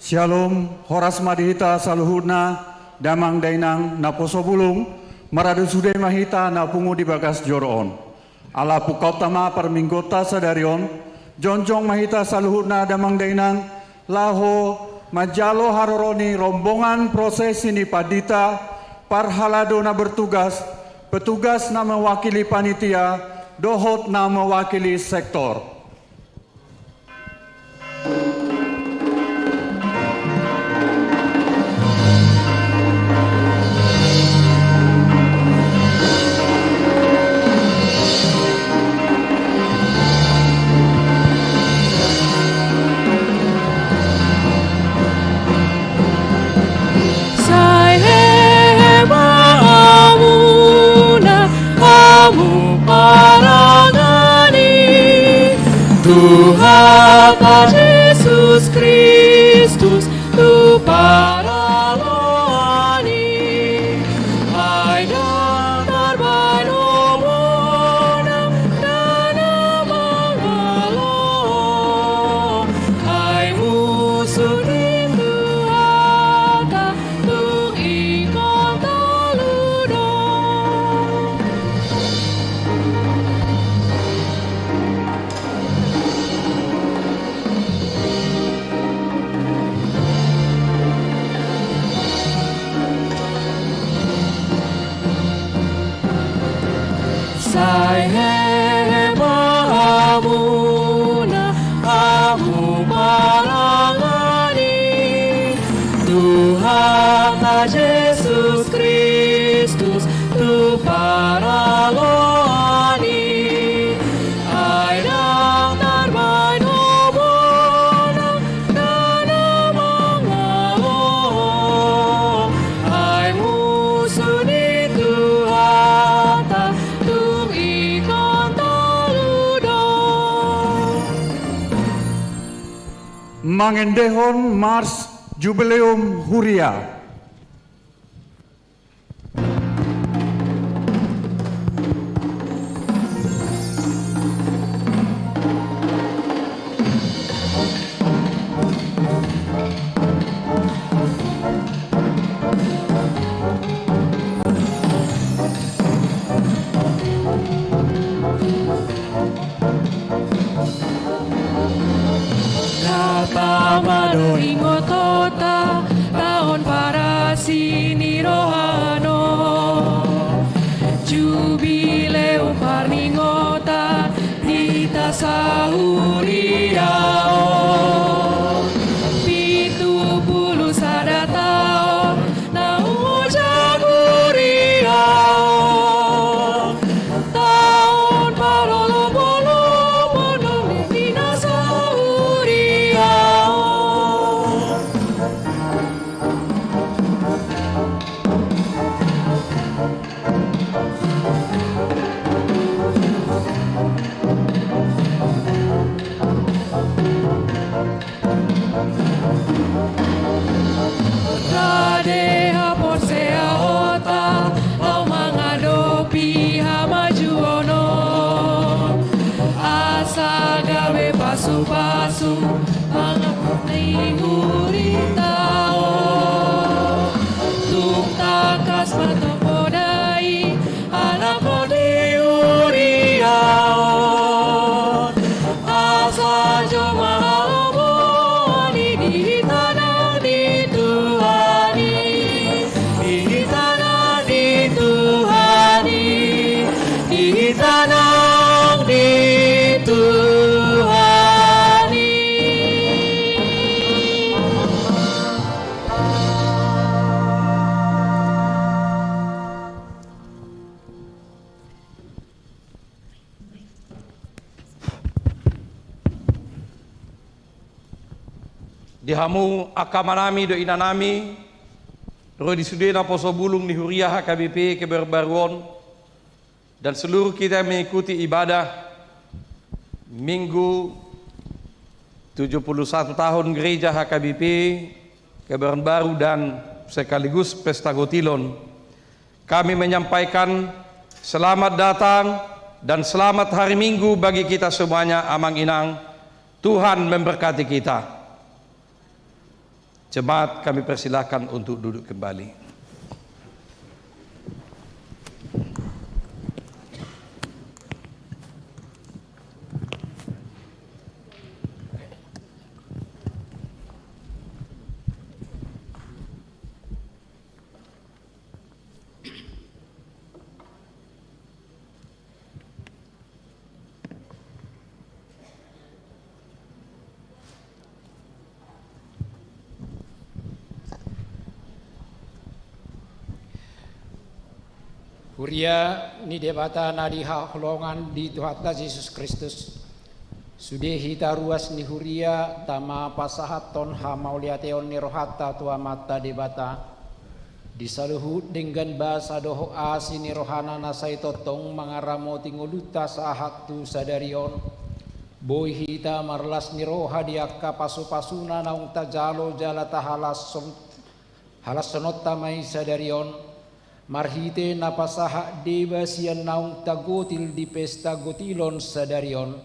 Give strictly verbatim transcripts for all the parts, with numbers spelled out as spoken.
Syalom, horas ma di hita saluhutna, damang dainang naposo bulung, maradu sude ma hita na pungu di bagas joro on. Ala pungkaonta ma parmingguonta sadari on, jongjong ma hita saluhutna damang dainang, laho manjalo haroro ni rombongan prosesi ni pandita, parhalado na bertugas, petugas na mewakili panitia, dohot na mewakili sektor. Sai hehe ma hamuna, hamu parangani, Tuhanta Jesus Kristus tu paraloan i. Ai ndang tarbahen homuna, ndang na mangalo, ai musu ni Tuhanta tung ingkon tolu do. Sai hehe ma hamuna, hamu parangani, Tuhanta Jesus Kristus tu paraloan i. Ai ndang tarbahen homuna, ndang na mangalo, ai musu ni Tuhanta tung ingkon tolu do. Mangendehon Mars Jubileum Huria. Na tama do ingotonta, taon parasi ni roha on. Jubileum parningotan di hita sahuria on. Pitu pulu sada taon naung ojak huria on. Taon parolopolopon do di na sahuria on. Rade haporseaonta laho mangadopi hamajuon on. Asa gabe pasupasu mangampuni hurinta on. Tung tangkas ma tompoda i anakhon di huria on. Asa joma halomoan i di hita nang di Tuhan i. Di hita nang di Tuhan i. Di hita nang di Tuhan i. Di hamu angka amanami dohot inanami, ro di sude naposo bulung ni huria H K B P Kebayoran Baru on, dan seluruh kita yang mengikuti ibadah Minggu tujuh puluh satu tahun Gereja H K B P Kebayoran Baru dan sekaligus Pesta Gotilon, kami menyampaikan selamat datang dan selamat hari Minggu bagi kita semuanya, Amang Inang. Tuhan memberkati kita. Jemaat kami persilakan untuk duduk kembali. Huria ni Debata na di haholongan di Tuhanta Jesus Kristus. Sude hita ruas ni huria tama pasahathon hamauliateon ni rohanta tu Amanta Debata. Di saluhut denggan basa dohot asi ni rohana na sai tongtong mangaramoti ngolunta sahat tu sadari on. Boi hita marlas ni roha di angka pasupasuna naung tajalo jala tahalashon, halashononta ma i sadari on. Marhite na pasahat deba sian naung tagotil di pesta gotilon sadari on.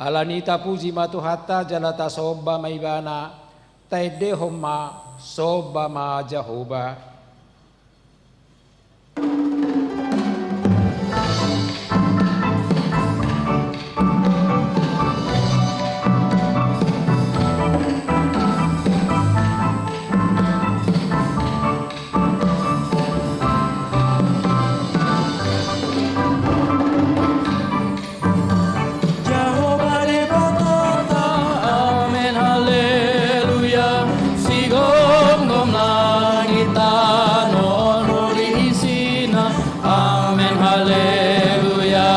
Alani tapuji ma Tuhanta jala tasomba ma Ibana, taendehon ma, somba ma Jahowa. Jahowa Debatanta, amen haleluya. Sigomgom langit tano on huria isina, amen haleluya.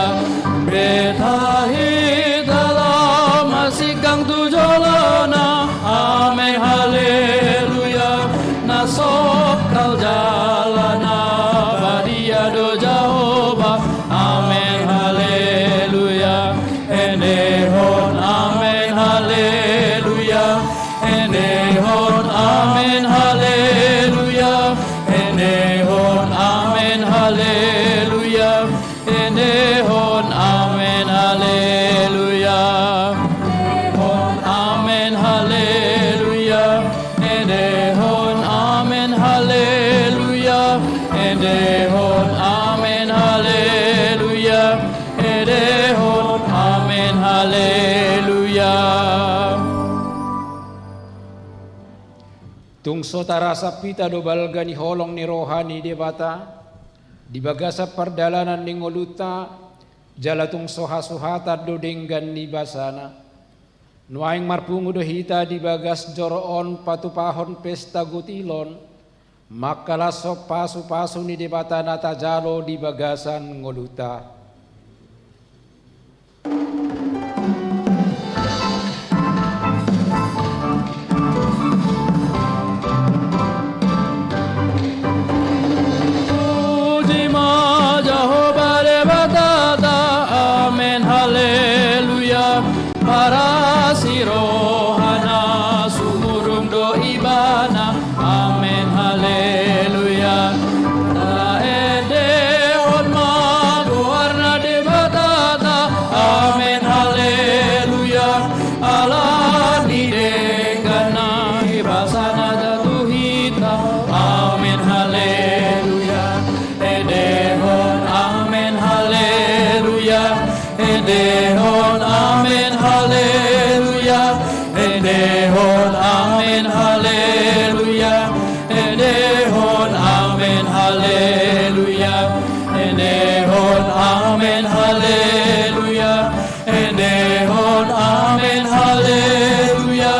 Betahit dalam masingkang tu jolona, amen haleluya. Na songkal jala na badia do Jahowa, amen haleluya. Endehon amen haleluya. Endehon amen haleluya. Endehon amen haleluya. Endehon amen haleluya. Endehon amen haleluya. Endehon amen haleluya. Endehon amen haleluya. Endehon amen haleluya. Tung so tarasap hita do balga ni holong ni roha ni Debata di bagasan pardalanan ni ngolunta, jala tung so hasuhatan do denggan ni basana. Nuaeng marpungu do hita di bagas joro on patupahon pesta gotilon, mangkalashon pasupasu ni Debata na tajalo di bagasan ngolunta. Puji ma Jahowa Debatanta, amen haleluya. Marasi rohana sumurung do Ibana, amen haleluya. Taendehon ma goarna Debatanta, amen haleluya. Alani denggan ni basana tu hita, amen haleluya. Endehon amen haleluya. Endehon amen haleluya. Endehon amen haleluya. Endehon amen haleluya. Endehon amen haleluya. Endehon amen haleluya.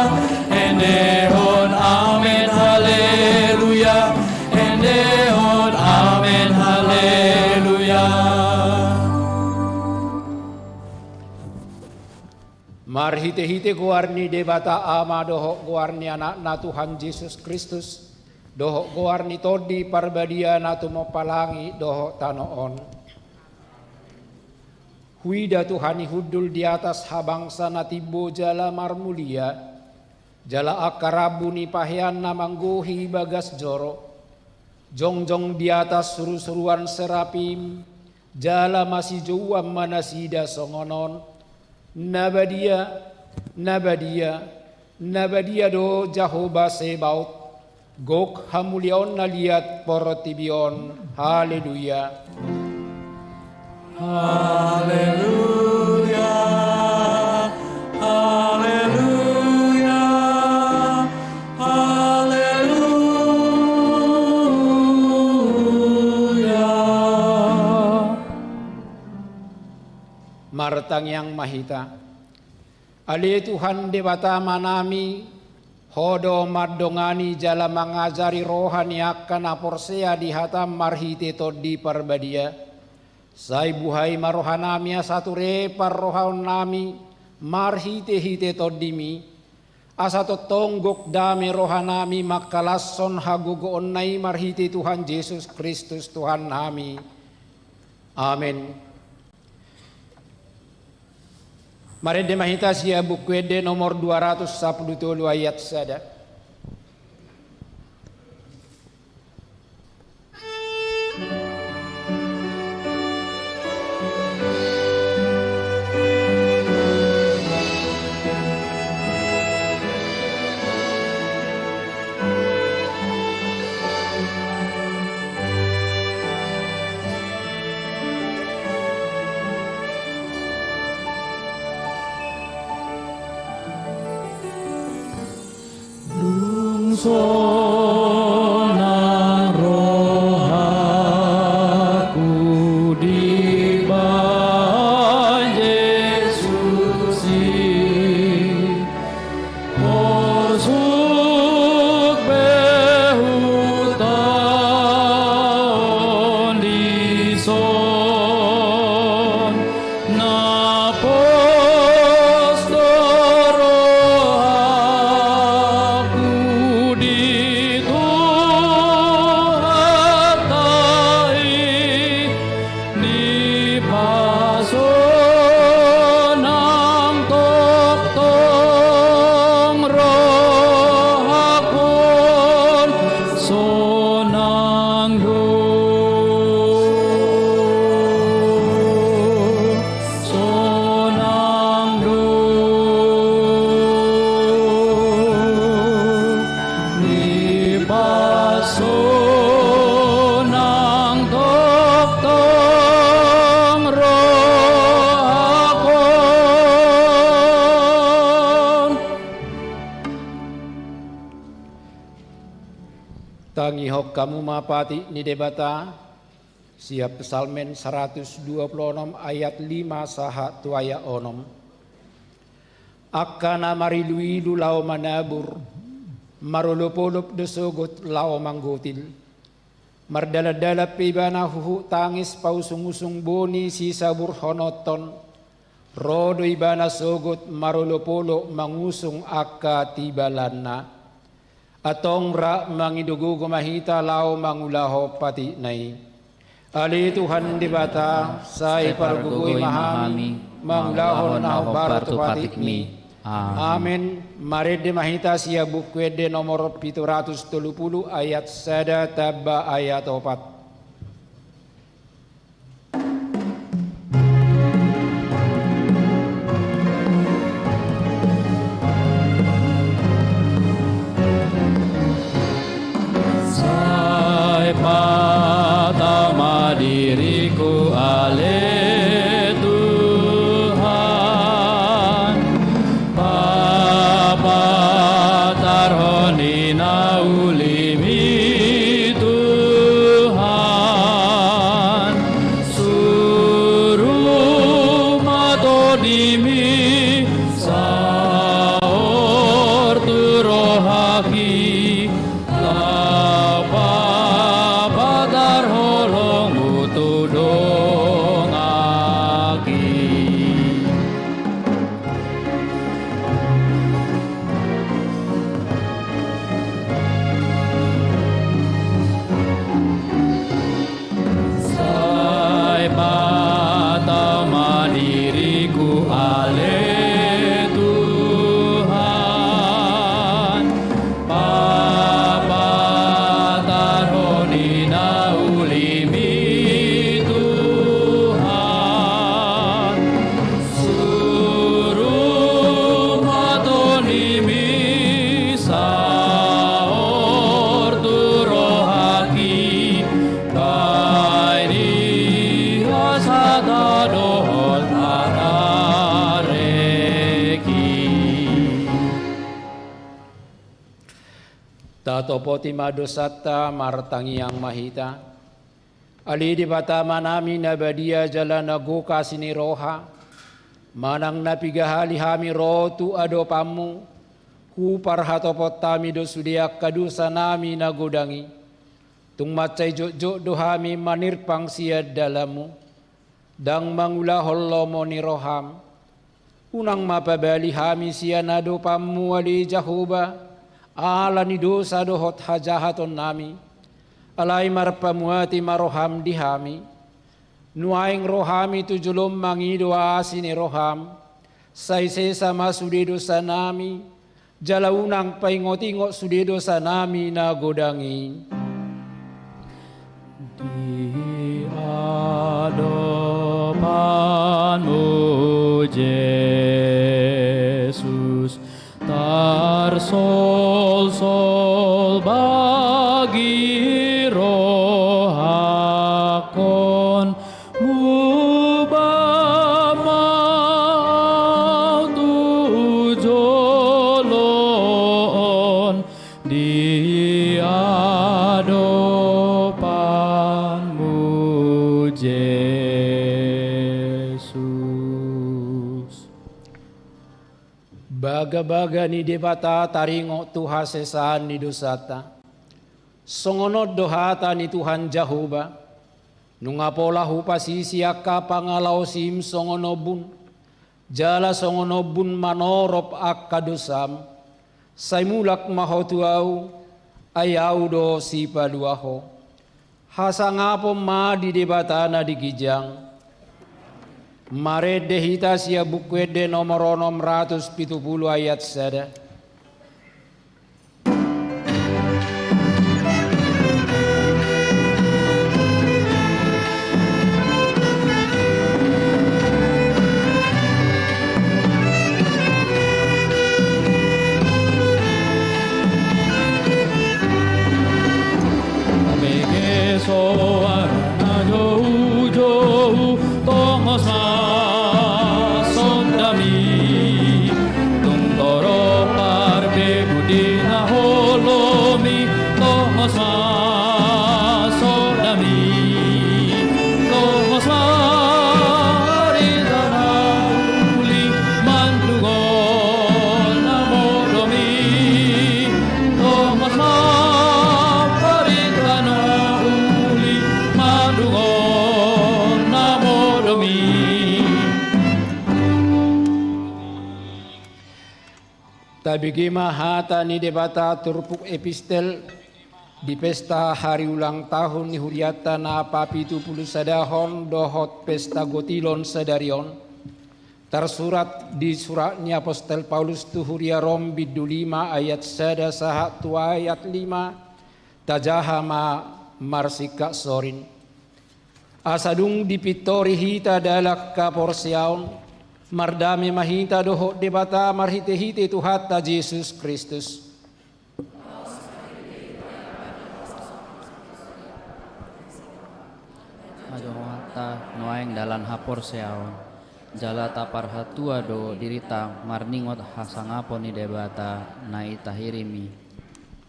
Endehon amen haleluya. Endehon amen haleluya. Marhitehite goar ni Debata Ama dohot goar ni Anakna Tuhan Jesus Kristus, dohot goar ni Tondi Parbadia na tumompa langit dohot tano on. Huida Tuhan i hundul di atas habangsa na timbo jala marmulia, jala angka rambu ni paheanna manggohi bagas joro. Jongjong di atas surusuruan serapim, jala masijouan ma nasida songon on: Na badia, na badia, Na badia do Jahowa Sebaot, gok hamuliaonna liat portibi on. Haleluya. Haleluya, haleluya, haleluya. Martangiang ma hita. Ale Tuhan Debata Amanami, Ho do mandongani jala mangajari roha ni angka na porsea di hataM marhite Tondi Parbadia. Sai buhai ma rohanami asa ture parrohaonnami marhitehite TondiMi, asa tongtong gok dame rohanami mangkalashon hagogoonna i marhite Tuhan Jesus Kristus Tuhannami. Amen. Marende ma hita sian Buku Ende nomor dua ratus sampulu tolu ayat sada. Dung sonang rohaku dibahen Jesus i, porsuk be hutaon dison, na pos do rohaku di Tuhanta i, dipasonang tongtong rohakon sonang do, sonang do. Dipasonang tongtong rohakon. Tangihon hamu ma patik ni Debata. Sian Psalmen saratus dua pulu onom ayat lima sahat tu ayat onom. Angka na mariluilu laho manabur, marolopolop do sogot laho manggotil. Mardalandalan pe ibana huhut tangis pausungusung boni sisaburhononhon, ro do ibana sogot marolopolop mangusung angka tibalanna. Antong rap mangido gogo ma hita laho mangulahon patikna i. Ale Tuhan Debata, sai pargogoi ma hami mangulahon na hombar tu patikmi. Amen. Marende ma hita sian Buku Ende nomor pitu ratus tolu pulu ayat sada tamba ayat opat. Sai patama diriku ale Tuhan, papatarhon ni na ulimi Tuhan, suru ma tondimi saor tu rohaki, laho papatar holongmu tu do Hatopoti ma dosanta, martangiang ma hita. Ale Debata Amanami na badia jala na gok asi ni roha, manang na piga hali hami ro tu adopanMu, huparhatopot hami do sude angka dosanami na godang i. Tung mansai jotjot do hami manirpang sian dalanMu. Ndang mangulahon lomo ni rohaM. Unang ma pabali hami sian adopanMu, ale Jahowa, ala ni dosa dohot hajahatonnami. Alai marpamuati ma rohaM di hami. Nuaeng ro hami tu joloM mangido asi ni rohaM. Sai sesa ma sude dosanami, jala unang paingotingot sude dosanami na godang i. Di adopanMu Jesus, tarsolsol bagi rohangkon, muba ma au tu jolo on di adopanMu Jesus. Bagabaga ni Debata taringot tu hasesaan ni dosanta. Songon on do hata ni Tuhan Jahowa: Nunga pola hupasisi angka pangalaosiM songon ombun, jala songon ombun manorop angka dosam, sai mulak ma ho tu Ahu, ai Ahu do Sipalua ho. Hasangapon ma di Debata na di ginjang. Marende hita sian Buku Ende nomor onom ratus pitu pulu ayat sada. Tabege soara na joujou, tongos ma sondami. Tung torop parbegu di na holom i, tongos ma sondami. Tongos ma barita na uli mandungkon na modom i. Tongos ma barita na uli mandungkon na modom i. Tabege ma hata ni Debata turpuk epistel di pesta hari ulang tahun ni hurianta na papitu pulu sadahon dohot pesta gotilon sadari on. Tarsurat di surat ni apostel Paulus tu huria Rom bindu lima ayat sada sahat tu ayat lima. Tajaha ma marsingkat sorin. Asa dung dipintori hita dalan haporseaon, mardame ma hita dohot Debata marhitehite Tuhanta Jesus Kristus. Hajohonta nuaeng dalan haporseaon, jala taparhatua do dirita marningot hasangapon ni Debata na i tahirim i.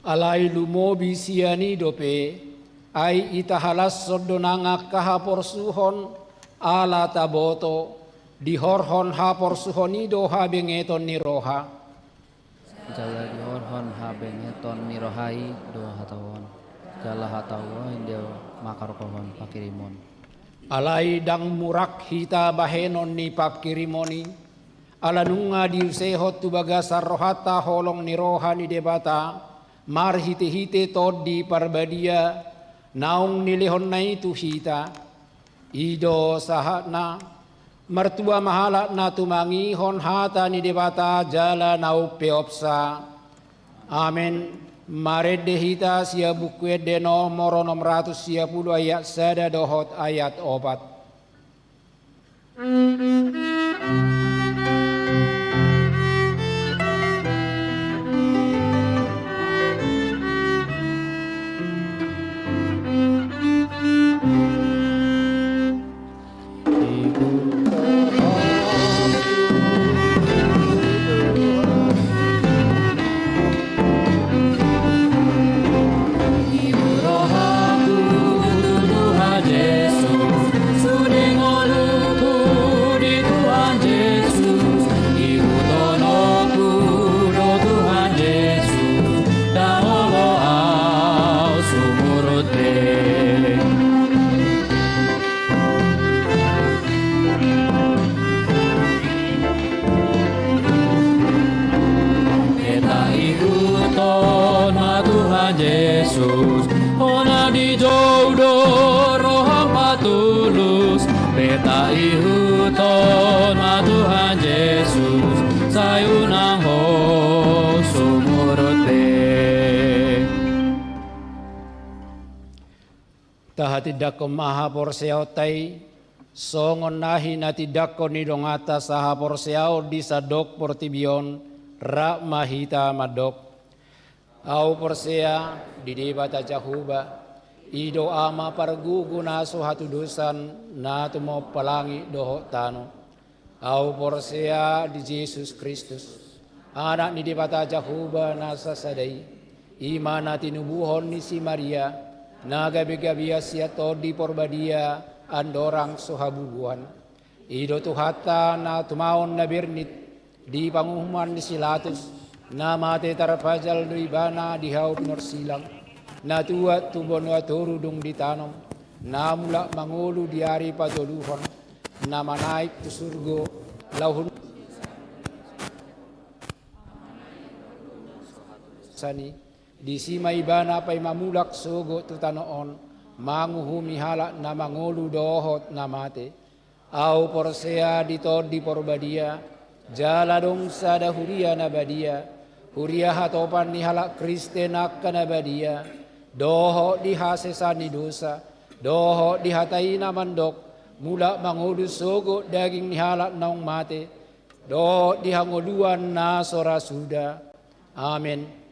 Alai lumobi sian i dope, ai itahalashon do nang angka haporsuhon, ala taboto, dihorhon haporsuhon i do habengeton ni roha. Jala dihorhon habengeton ni roha i do hatauon, jala hatauon i do mangkarungkahon pangkirimon. Alai ndang murang hita bahenon ni pangkirimon i, ala nunga diusehon tu bagasan rohanta holong ni roha ni Debata, marhitehite Tondi Parbadia, naung nilehonna i tu hita. I do sahatna. Martua ma halak na tumangihon hata ni Debata jala na umpeopsa. Amen. Marende hita sian Buku Ende nomor onom ratus sia pulu ayat sada dohot ayat opat. Peta ihuthon ma Tuhan Jesus, sai unang ho sumurut be. Tahatindangkon ma haporseaonta i, songon na hinatindangkon ni donganta sahaporseaon di sandok portibi on, rap ma hita mandok. Ahu porsea di Debata Jahowa, i do Ama pargogo na so hatudosan, na tumompa langit dohot tano. Ahu porsea di Jesus Kristus, Anak ni Debata Jahowa na sasada i, i ma na tinubuhon ni si Maria, na gabe-gabean sian Tondi Porbadia, andorang so habubuhan. I do Tuhanta na tumaon na bernit, di panguhuman ni si Pilatus, na mate tarpajal do ibana di hau pinorsilang, na tuat tu banua toru dung ditanom, na mulak mangolu di ari patoluhon, na manaek tu surgo, laho hun- sani, disi ma ibana paima mulak sogot tu tano on, manguhumi halak na mangolu dohot na mate. Ahu porsea di Tondi Porbadia, jala adong sada huria na badia, huria hatopan ni halak Kristen angka na badia, dohot di hasesaan ni dosa, dohot di hata i na mandok, mulak mangolu sogot daging ni halak naung mate, dohot di hangoluan na so ra suda. Amen.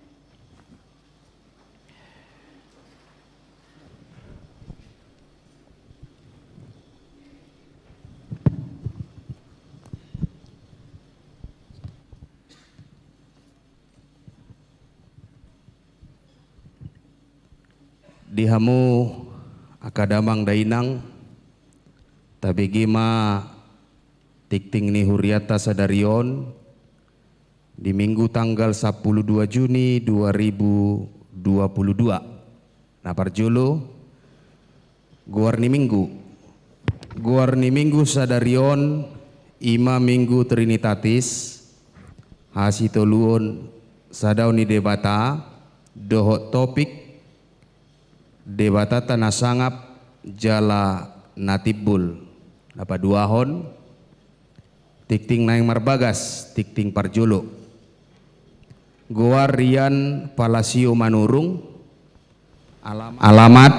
Di hamu angka damang dainang, tabege ma tingting ni hurianta sadari on, di Minggu tanggal sampulu dua Juni dua ribu dua puluh dua. Na parjolo, goar ni Minggu. Goar ni Minggu sadari on, i ma Minggu Trinitatis, hasitoluhon sadaon ni Debata, dohot topik, Debatanta na sangap jala na timbul. Na paduahon, tingting naeng marbagas, tingting parjolo. Goar Rian Palasio Manurung, alam-, alamat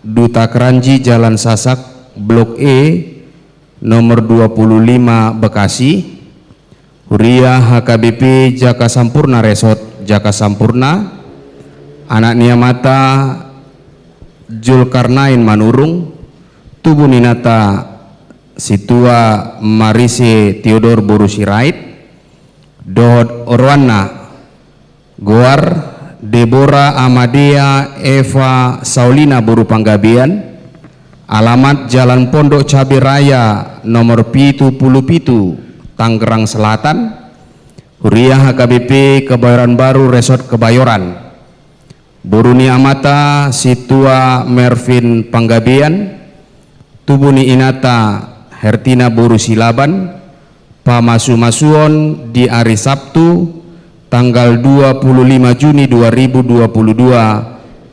Duta Kranji, Jalan Sasak, Blok E, nomor dua puluh lima, Bekasi. Huria H K B P Jaka Sampurna Resort Jaka Sampurna. Anak ni amanta Zulkarnain Manurung, tubu ni inanta Sintua Marise Theodor boru Sirait, dohot oroanna, goar Debora Amadea Eva Saulina boru Panggabean, alamat Jalan Pondok Cabe Raya nomor pitu pulu pitu, Tangerang Selatan, huria H K B P Kebayoran Baru Resort Kebayoran. Boru ni amanta Sintua Mervin Panggabean, tubu ni inanta Hertina boru Silaban, pamasumasuon di ari Sabtu, tanggal dua puluh lima Juni dua ribu dua puluh dua,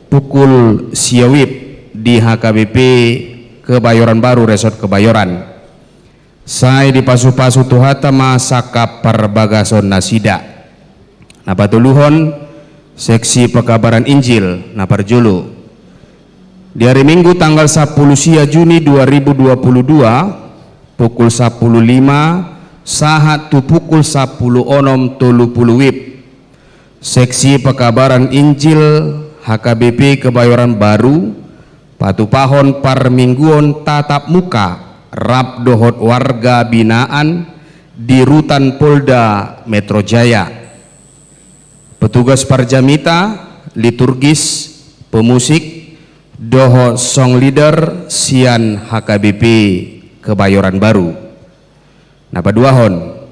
pukul sia WIB di H K B P Kebayoran Baru Resort Kebayoran. Sai dipasupasu Tuhanta ma sangkap parbagasonnasida. Na patoluhon, seksi pekabaran Injil, na parjolo. Di ari Minggu tanggal sampulu sia Juni dua ribu dua puluh dua, pukul sampulu lima sahat tu pukul sampulu onom tolu pulu WIB. Seksi pekabaran Injil H K B P Kebayoran Baru, patupahon parmingguon tatap muka rap dohot warga binaan di Rutan Polda Metro Jaya. Petugas parjamita, liturgis, pemusik, dohot song leader sian H K B P Kebayoran Baru. Na paduahon,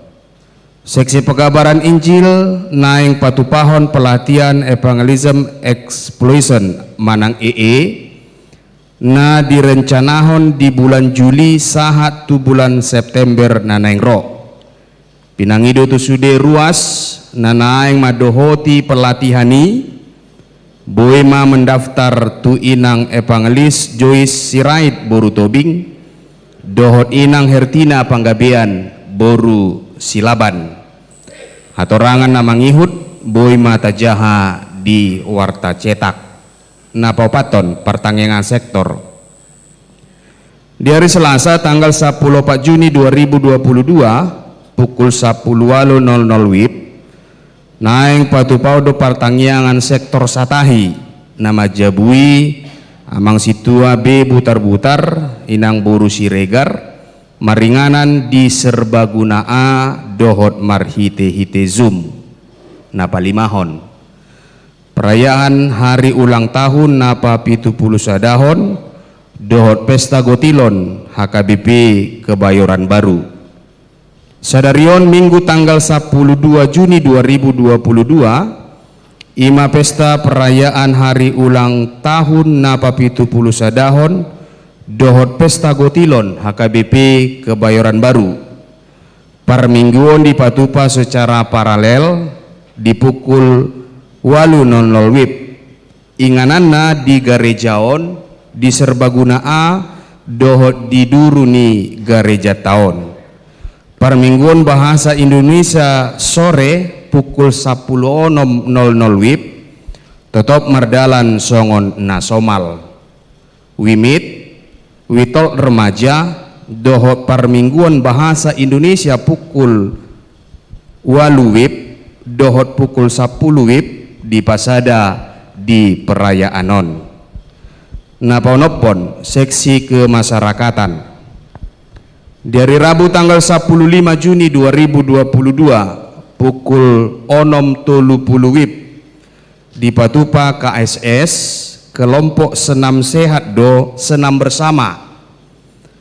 seksi pekabaran Injil naeng patupahon pelatihan evangelism exploration manang E E, na direncanahon di bulan Juli sahat tu bulan September na naeng ro. Pinangido tu sude ruas na naeng mandohoti pelatihan i, boi ma mendaftar tu inang evangelis Joyce Sirait boru Tobing, dohot Inang Hertina Panggabean boru Silaban. Hatorangan na mangihut boi ma tajaha di warta cetak. Na paopathon, partangiangan sektor. Di hari Selasa tanggal sampulu opat Juni dua ribu dua puluh dua, pukul sampulu ualu nol nol wib, naeng patupahon do partangiangan sektor satahi na manjabui Amang Sintua B. Butarbutar, Inang boru Siregar, maringanan di Serbaguna A dohot marhitehite Zoom. Na palimahon, perayaan hari ulang tahun na papitu pulu sadahon dohot pesta gotilon H K B P Kebayoran Baru. Sadari on Minggu tanggal sampulu dua Juni dua ribu dua puluh dua, i ma pesta perayaan hari ulang tahun na papitu pulu sadahon dohot pesta gotilon H K B P Kebayoran Baru. Parmingguon dipatupa secara paralel di pukul ualu nol nol wib. Ingananna di gareja on, di Serbaguna A dohot di duru ni garejanta on. Parmingguon bahasa Indonesia sore pukul sampulu onom nol nol wib, totop mardalan songon na somal. We meet, we talk remaja, dohot parmingguon bahasa Indonesia pukul ualu wib dohot pukul sampulu wib dipasada di perayaan on. Na paonomhon, seksi kemasyarakatan. Di hari Rabu tanggal sampulu lima Juni dua ribu dua puluh dua, pukul onom tolu pulu wib, dipatupa K S S, kelompok senam sehat do senam bersama,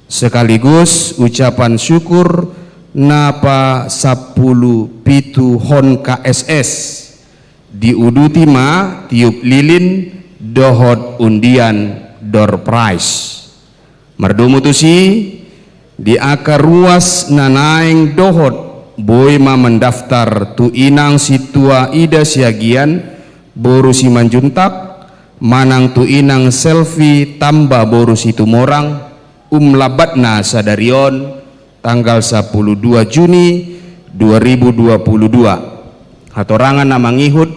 sekaligus ucapan syukur na pasampulu pituhon K S S, diuduti ma tiup lilin dohot undian door prize. Mardomu tusi, di angka ruas na naeng dohot boi ma mendaftar tu Inang Sintua Ida Siagian boru Simanjuntak manang tu Inang Selvi Tamba boru Situmorang, umlambatna sadari on, tanggal sampulu dua Juni dua ribu dua puluh dua. Hatorangan na mangihut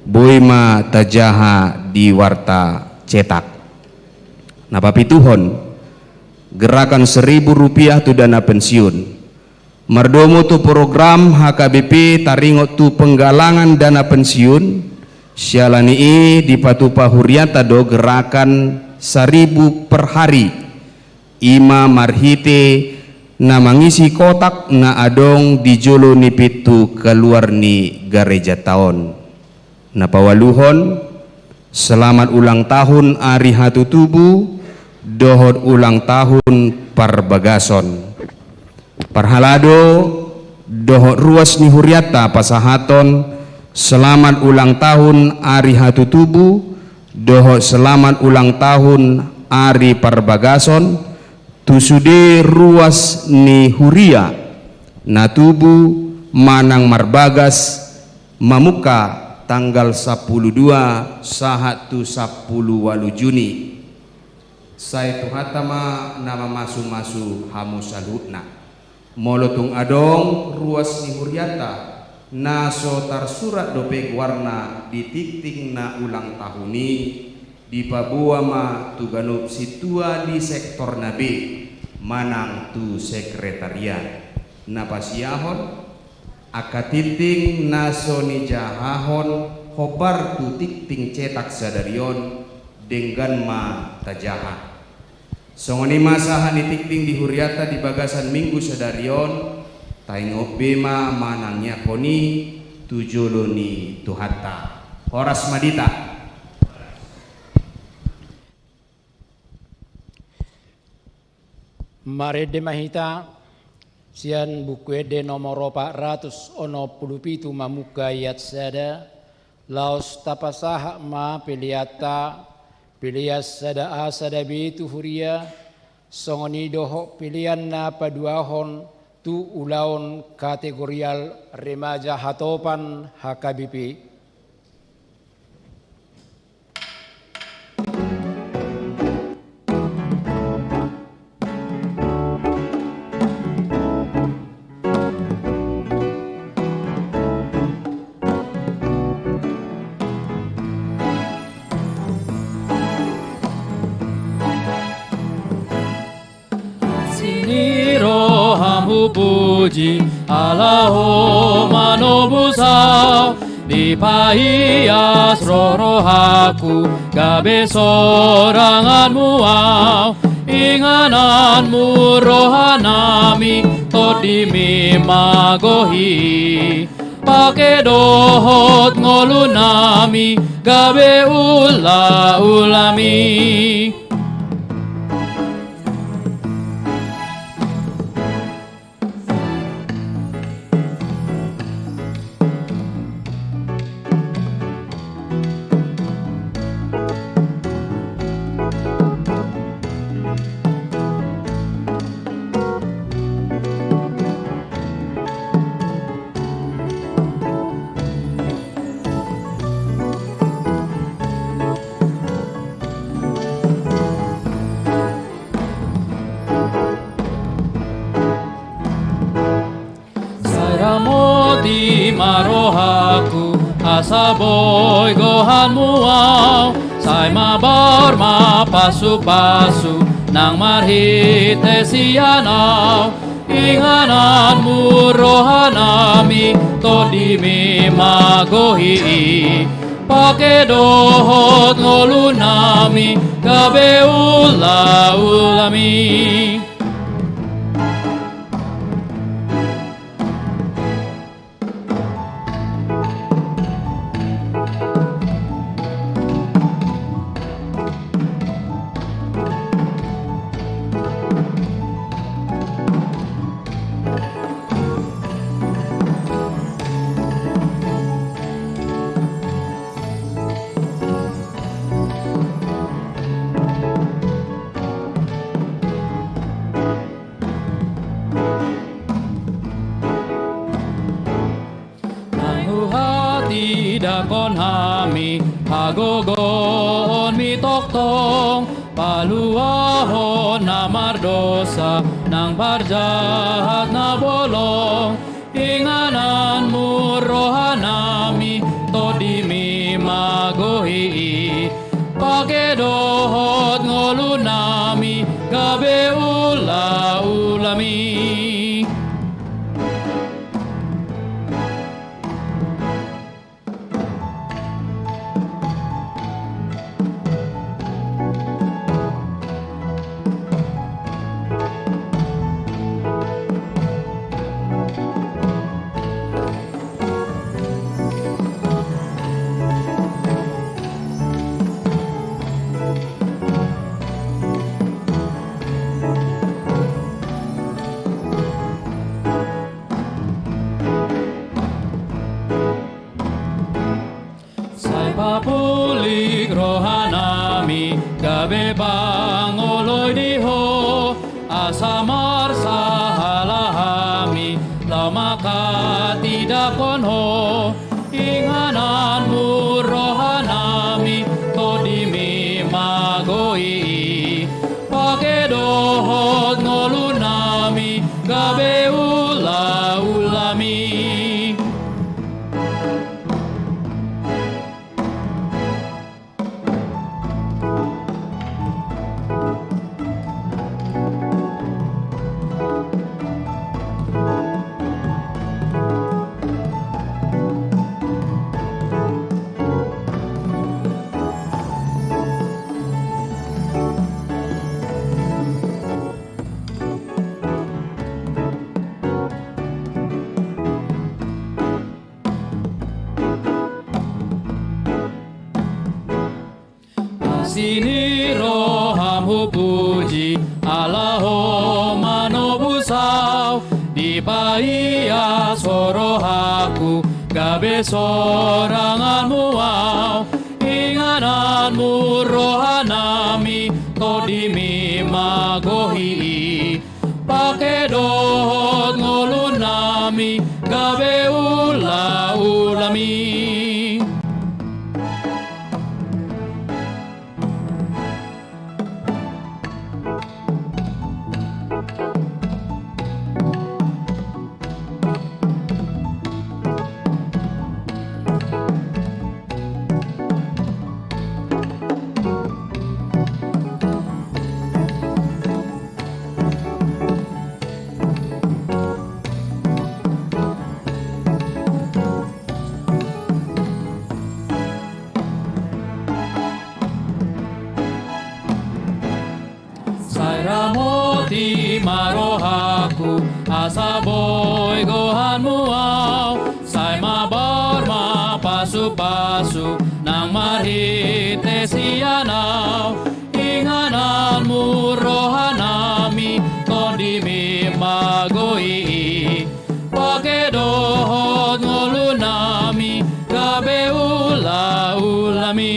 boi ma tajaha di warta cetak. Na papituhon, gerakan seribu rupiah tu dana pensiun. Mardomu tu program H K B P taringot tu penggalangan dana pensiun, siala ni i dipatupa hurianta do gerakan saribu per hari. I ma marhite na mangisi kotak na adong di jolo ni pintu kaluar ni garejanta on. Na paualuhon, selamat ulang tahun ari hatutubu dohot ulang tahun parbagason. Parhalado dohot ruas ni hurianta pasahathon selamat ulang tahun ari hatutubu dohot selamat ulang tahun ari parbagason tu sude ruas ni huria na tubu manang marbagas mamungka tanggal sampulu dua sahat tu sampulu ualu Juni. Sai Tuhanta ma na mamasumasu hamu saluhutna. Molo tung adong ruas ni hurianta na so tarsurat dope goarna di tingting na ulang tahun i, dipaboa ma tu ganup sintua di sektorna be manang tu sekretariat. Na pasiahon, angka tingting na so nijahahon hombar tu tingting cetak sadari on, denggan ma tajaha. Songon i ma sahat ni tingting di hurianta di bagasan Minggu sadari on, taingot be ma manangianghon i tu jolo ni Tuhanta. Horas ma di hita. Marende ma hita sian Buku Ende nomor opat ratus onom pulu pitu mamungka ayat sada, laos tapasahat ma peleanta, pelean sada A sada B tu huria, songon i dohot pelean na paduahon tu ulaon kategorial remaja hatopan H K B P. Ni roham hupuji, ala Ho manobus au, dipaias rohrohaku, gabe soranganmu au, ingananmu rohanami, tondimi magohi, pake dohot ngolunami, gabe ulaulami. Sai ramoti ma rohaku, asa boi gohanmu au, sai mabaor ma pasupasu, nang marhite sian au, ingananmu rohanami, tondimi magohi, pake dohot ngolunami, gabe ulaulami. Nang huhatindangkon hami hagogoonmi tongtong, paluahon na mardosa nang parjahat na bolong, ingananmu rohanami, tondimi magohi, pake dohot ngolunami, gabe ulaulami. Sai papulik rohanami, gabe pangoloi di Ho, asa marsahala hami, laho manghatindangkon Ho, ingananmu rohanami, tondimi magohi, pake dohot ngolunami, gabe ulaulami. Asi ni roham hupuji, ala Ho manobus au, dipaias rohaku, gabe soranganmu au, ingananmu rohanami, tondimi magohi, pake dohot ngolunami, gabe ulaulami. Rohangku asa boi gohanmu au, sai mabaor ma pasupasu nang marhite sian au. Ingananmu rohanami, tondimi ma goi i, pake dohot ngolunami, gabe ulaulami.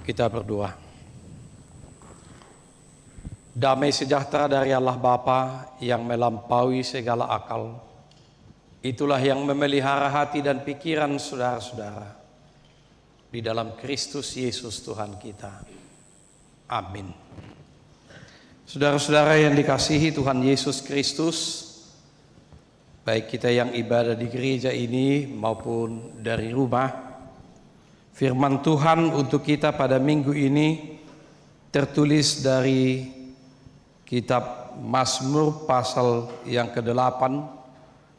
Kita berdoa. Damai sejahtera dari Allah Bapa yang melampaui segala akal, itulah yang memelihara hati dan pikiran saudara-saudara di dalam Kristus Yesus Tuhan kita. Amin. Saudara-saudara yang dikasihi Tuhan Yesus Kristus, baik kita yang ibadah di gereja ini maupun dari rumah, firman Tuhan untuk kita pada minggu ini tertulis dari kitab Mazmur pasal yang kedelapan,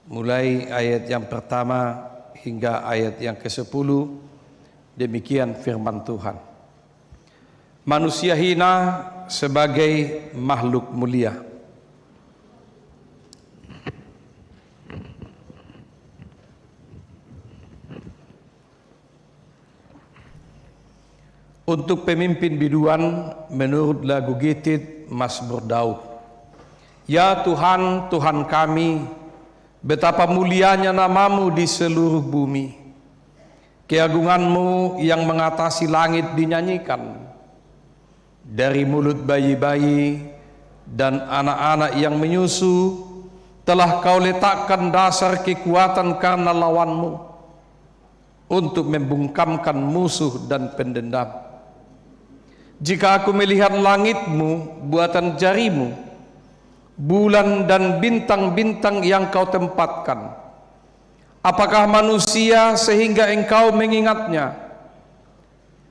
mulai ayat yang pertama hingga ayat yang kesepuluh. Demikian firman Tuhan. Manusia hina sebagai makhluk mulia. Untuk pemimpin biduan, menurut lagu Gitit, Mazmur Daud. Ya Tuhan, Tuhan kami, betapa mulianya nama-Mu di seluruh bumi. Keagungan-Mu yang mengatasi langit dinyanyikan. Dari mulut bayi-bayi dan anak-anak yang menyusu, telah Kau letakkan dasar kekuatan karena lawan-Mu, untuk membungkamkan musuh dan pendendam. Jika aku melihat langit-Mu, buatan jari-Mu, bulan dan bintang-bintang yang Kau tempatkan, apakah manusia sehingga Engkau mengingatnya?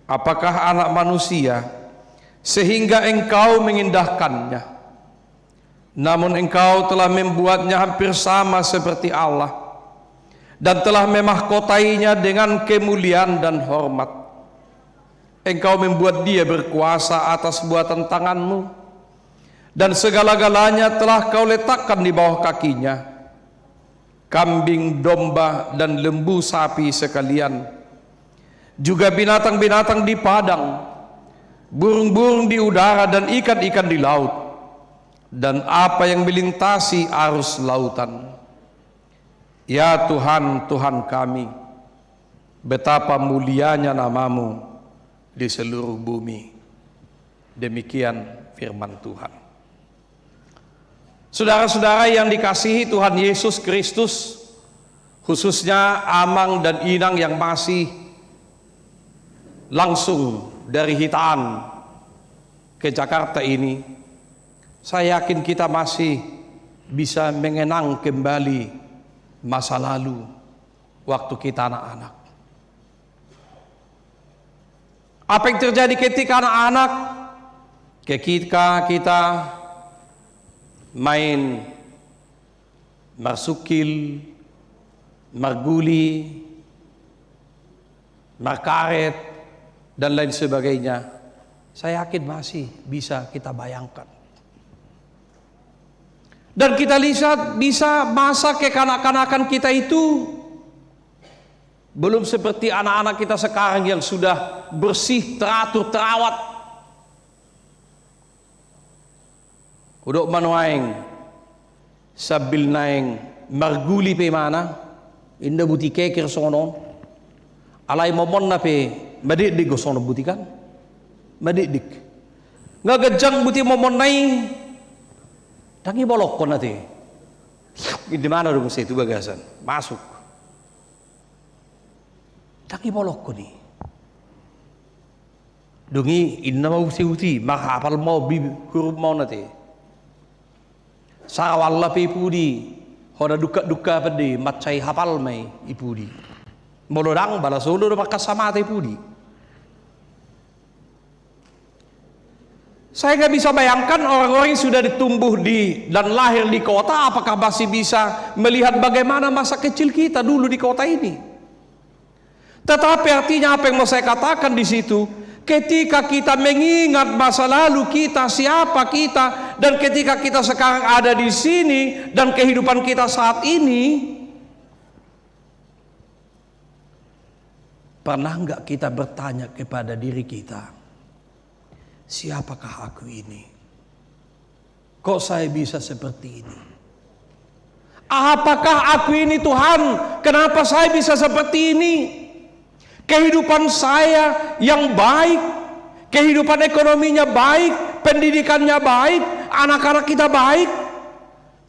Apakah anak manusia sehingga Engkau mengindahkannya? Namun Engkau telah membuatnya hampir sama seperti Allah, dan telah memahkotainya dengan kemuliaan dan hormat. Engkau membuat dia berkuasa atas buatan tangan-Mu, dan segala-galanya telah Kau letakkan di bawah kakinya. Kambing domba dan lembu sapi sekalian, juga binatang-binatang di padang, burung-burung di udara dan ikan-ikan di laut, dan apa yang melintasi arus lautan. Ya Tuhan, Tuhan kami, betapa mulianya nama-Mu di seluruh bumi. Demikian firman Tuhan. Saudara-saudara yang dikasihi Tuhan Yesus Kristus, khususnya amang dan inang yang masih langsung dari Hitaan ke Jakarta ini, saya yakin kita masih bisa mengenang kembali masa lalu waktu kita anak-anak. Apa yang terjadi ketika anak-anak? Ketika kita main marsukil, marguli, markaret, dan lain sebagainya, saya yakin masih bisa kita bayangkan. Dan kita lihat bisa masa kekanak-kanakan kita itu belum seperti anak-anak kita sekarang yang sudah bersih, teratur, terawat. Hudok ma nuaeng, sambil naeng marguli pe imana, inda buti keker songon on. Alai momonna pe madikdik do songon buti kan? Madikdik. Nga ganjang buti momonna i, ndang ibolongkon ate. Di mana do muse tu bagasan? Masuk. Ndang ibolongkon i. Dung i, inna ma uti-uti, marhapal ma on, bi-, hurup ma on ate. Saraoanna pe i pudi, hona dungkap-dungkapan do i, mansai hapal ma i pudi. Molo ndang, balas olo do mangkassamata i pudi. Saya nggak bisa bayangkan orang-orang yang sudah ditumbuh di, dan lahir di kota, apakah masih bisa melihat bagaimana masa kecil kita dulu di kota ini. Tetapi artinya apa yang mau saya katakan di situ? Ketika kita mengingat masa lalu kita, siapa kita, dan ketika kita sekarang ada di sini, dan kehidupan kita saat ini, pernah nggak kita bertanya kepada diri kita, "Siapakah aku ini? Kok saya bisa seperti ini? Apakah aku ini, Tuhan? Kenapa saya bisa seperti ini?" Kehidupan saya yang baik, kehidupan ekonominya baik, pendidikannya baik, anak-anak kita baik.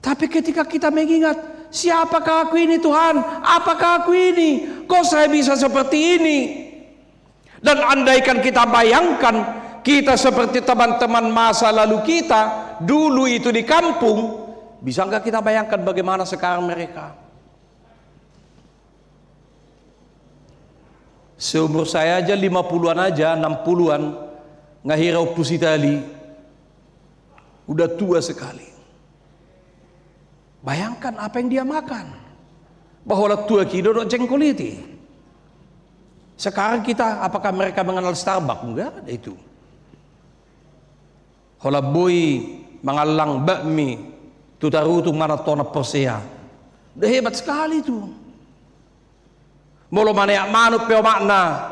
Tapi ketika kita mengingat, "Siapakah aku ini, Tuhan? Apakah aku ini? Kok saya bisa seperti ini?" Dan andaikan kita bayangkan, kita seperti teman-teman masa lalu kita, dulu itu di kampung, bisa nggak kita bayangkan bagaimana sekarang mereka? Seumur saya aja lima puluhan aja, enam puluhan, nga hira ompus i tali. Udah tua sekali. Bayangkan apa yang dia makan. Bah, holan tuak i didok jengkol ite. Sekarang kita, apakah mereka mengenal Starbucks? Enggak ada itu. Holan boi mangallang bakmi tu Tarutung manang tu Porsea. Udah hebat sekali itu. Molo maneak manuk pe omakna,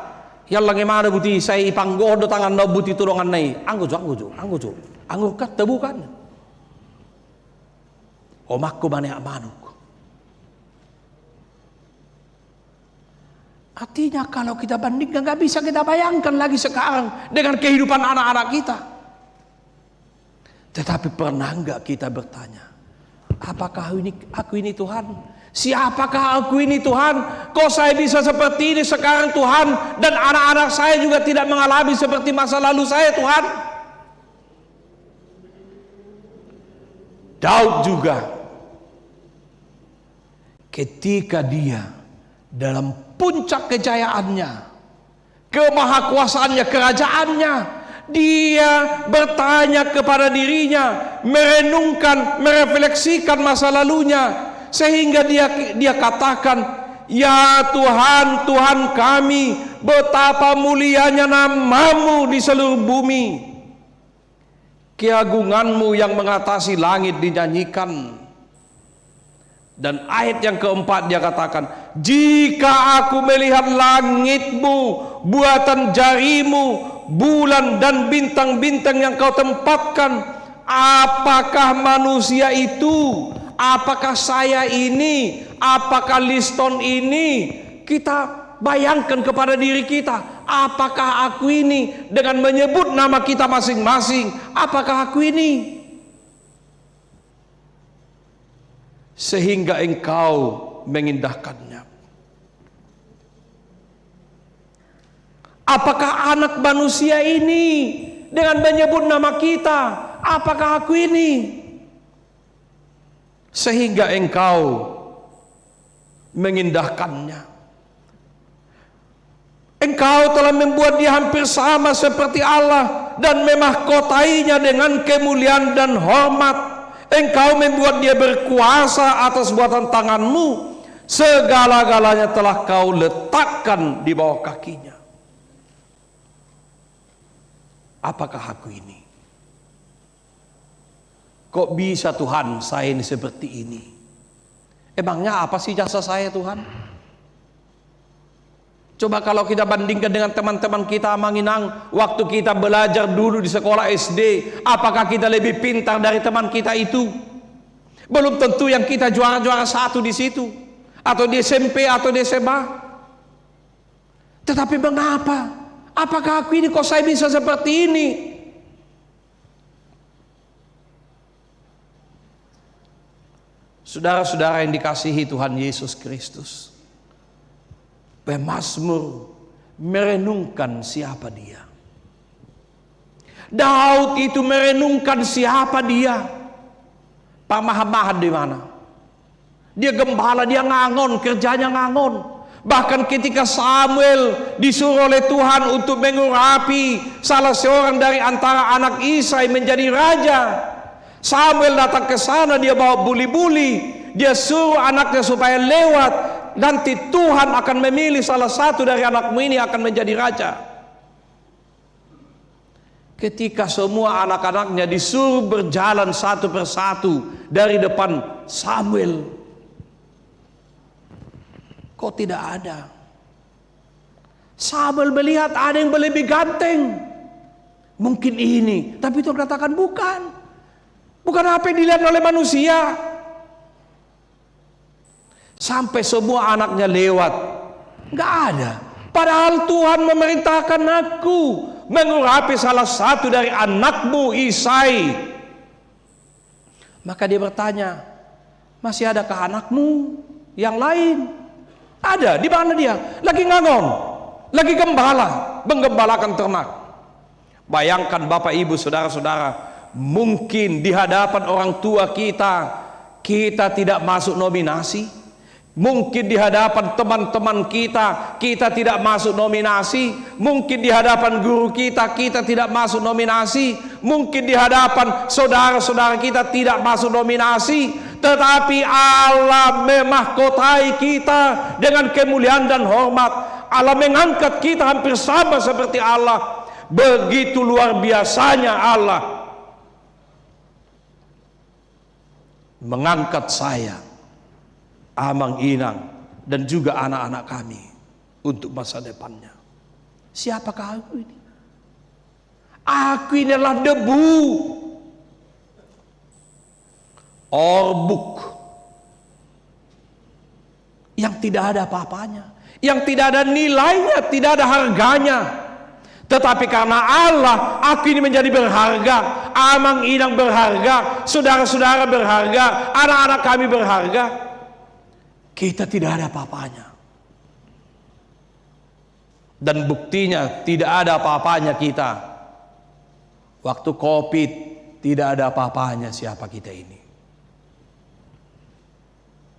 iallangi ma na buti, sai ipanggohon do tanganna on buti tu donganna i. Anggo jo, anggo jo, anggo jo. Anggo katta bukan. Omakku maneak manuk. Artinya, kalau kita bandingkan, nggak bisa kita bayangkan lagi sekarang dengan kehidupan anak-anak kita. Tetapi pernah nggak kita bertanya, "Apakah ini, aku ini, Tuhan? Siapakah aku ini, Tuhan? Kok saya bisa seperti ini sekarang, Tuhan? Dan anak-anak saya juga tidak mengalami seperti masa lalu saya, Tuhan." Daud juga, ketika dia dalam puncak kejayaannya, kemahakuasaannya, kerajaannya, dia bertanya kepada dirinya, merenungkan, merefleksikan masa lalunya, sehingga dia, dia katakan, "Ya Tuhan, Tuhan kami, betapa mulianya nama-Mu di seluruh bumi. Keagungan-Mu yang mengatasi langit dinyanyikan." Dan ayat yang keempat dia katakan, "Jika aku melihat langit-Mu, buatan jari-Mu, bulan dan bintang-bintang yang Kau tempatkan, apakah manusia itu, apakah saya ini, apakah Liston ini?" Kita bayangkan kepada diri kita, "Apakah aku ini?" Dengan menyebut nama kita masing-masing, "Apakah aku ini?" Sehingga engkau mengindahkannya. "Apakah anak manusia ini?" Dengan menyebut nama kita, "Apakah aku ini?" Sehingga engkau mengindahkannya. Engkau telah membuat dia hampir sama seperti Allah dan memahkotainya dengan kemuliaan dan hormat. Engkau membuat dia berkuasa atas buatan tangan-Mu. Segala-galanya telah Kau letakkan di bawah kakinya. Apakah aku ini? Kok bisa, Tuhan, saya ini seperti ini? Emangnya apa sih jasa saya, Tuhan? Coba kalau kita bandingkan dengan teman-teman kita, Amang Inang, waktu kita belajar dulu di sekolah S D, apakah kita lebih pintar dari teman kita itu? Belum tentu yang kita juara-juara satu di situ, atau di S M P, atau di S M A. Tetapi mengapa? Apakah aku ini, kok saya bisa seperti ini? Saudara-saudara yang dikasihi Tuhan Yesus Kristus, Pemazmur merenungkan siapa dia. Daud itu merenungkan siapa dia. Pamahan-mahan di mana. Dia gembala, dia ngangon, kerjanya ngangon. Bahkan ketika Samuel disuruh oleh Tuhan untuk mengurapi salah seorang dari antara anak Isai menjadi raja, Samuel datang ke sana, dia bawa buli-buli, dia suruh anaknya supaya lewat. Nanti Tuhan akan memilih salah satu dari anakmu ini akan menjadi raja. Ketika semua anak-anaknya disuruh berjalan satu persatu dari depan Samuel, kok tidak ada? Samuel melihat ada yang lebih ganteng. Mungkin ini, tapi Tuhan katakan bukan. Bukan apa yang dilihat oleh manusia. Sampai semua anaknya lewat, nggak ada. Padahal Tuhan memerintahkan aku mengurapi salah satu dari anakmu, Isai. Maka dia bertanya, "Masih adakah anakmu yang lain?" Ada, di mana dia? Lagi ngangon, lagi gembala, menggembalakan ternak. Bayangkan, Bapak, Ibu, saudara-saudara, mungkin di hadapan orang tua kita, kita tidak masuk nominasi. Mungkin di hadapan teman-teman kita, kita tidak masuk nominasi. Mungkin di hadapan guru kita, kita tidak masuk nominasi. Mungkin di hadapan saudara-saudara kita tidak masuk nominasi. Tetapi Allah memahkotai kita dengan kemuliaan dan hormat. Allah mengangkat kita hampir sama seperti Allah. Begitu luar biasanya Allah mengangkat saya, amang inang, dan juga anak-anak kami untuk masa depannya. Siapakah aku ini? Aku ini adalah debu. Orbuk yang tidak ada apa-apanya, yang tidak ada nilainya, tidak ada harganya. Tetapi karena Allah, aku ini menjadi berharga, amang inang berharga, saudara-saudara berharga, anak-anak kami berharga. Kita tidak ada apa-apanya. Dan buktinya, tidak ada apa-apanya kita. Waktu covid, tidak ada apa-apanya siapa kita ini.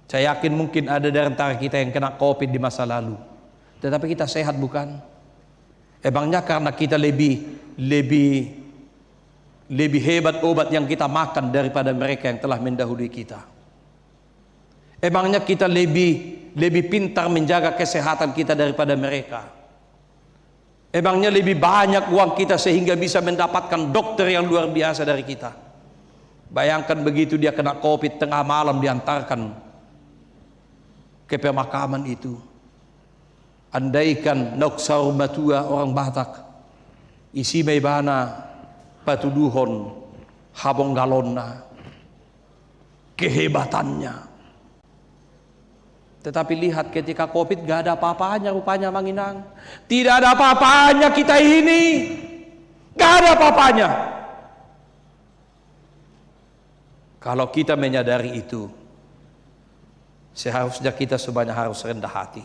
Saya yakin mungkin ada dari antara kita yang kena covid di masa lalu. Tetapi kita sehat, bukan? Emangnya karena kita lebih, lebih, lebih hebat obat yang kita makan daripada mereka yang telah mendahului kita? Emangnya kita lebih, lebih pintar menjaga kesehatan kita daripada mereka? Emangnya lebih banyak uang kita sehingga bisa mendapatkan dokter yang luar biasa dari kita? Bayangkan, begitu dia kena covid, tengah malam diantarkan ke pemakaman itu. Andaikan naung saur matua orang Batak, isi ma ibana patuduhon habonggalonna, kehebatannya. Tetapi lihat, ketika covid, gak ada apa-apanya rupanya, amang inang. Tidak ada apa-apanya kita ini. Gak ada apa-apanya. Kalau kita menyadari itu, seharusnya kita semuanya harus rendah hati.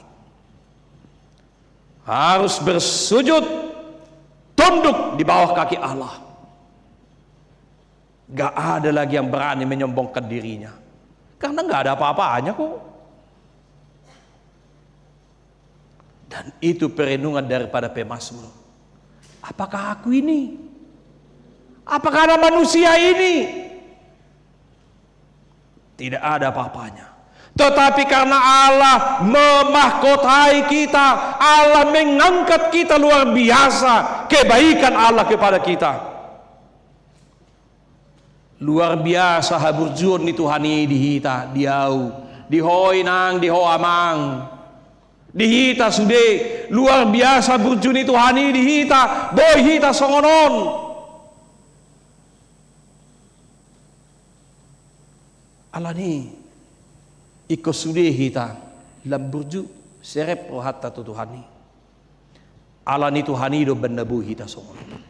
Harus bersujud, tunduk di bawah kaki Allah. Gak ada lagi yang berani menyombongkan dirinya. Karena gak ada apa-apanya kok. Dan itu perenungan daripada pemazmur. Apakah aku ini? Apakah anak manusia ini? Tidak ada apa-apanya. Tetapi karena Allah memahkotai kita, Allah mengangkat kita, luar biasa kebaikan Allah kepada kita. Luar biasa haburjuon ni Tuhan i di hita, di ahu, di ho inang, di ho amang, di hita sude. Luar biasa burju ni Tuhan i di hita, boi hita songon on. Alani i, ingkon sude hita lam burju, serep rohanta tu Tuhan i. Alani Tuhan i do umbahen na boi hita songon on.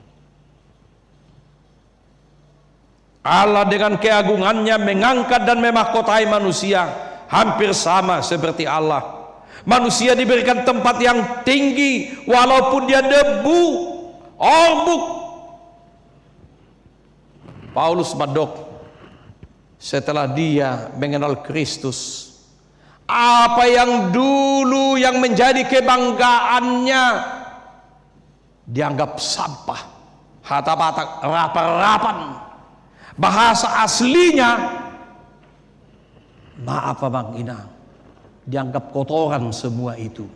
Allah dengan keagungannya mengangkat dan memahkotai manusia hampir sama seperti Allah. Manusia diberikan tempat yang tinggi, walaupun dia debu, orbuk. Paulus mandok, setelah dia mengenal Kristus, apa yang dulu yang menjadi kebanggaannya dianggap sampah. Hata Batak, rapal-rapal. Bahasa aslinya, maaf, Amang Inang, dianggap kotoran semua itu.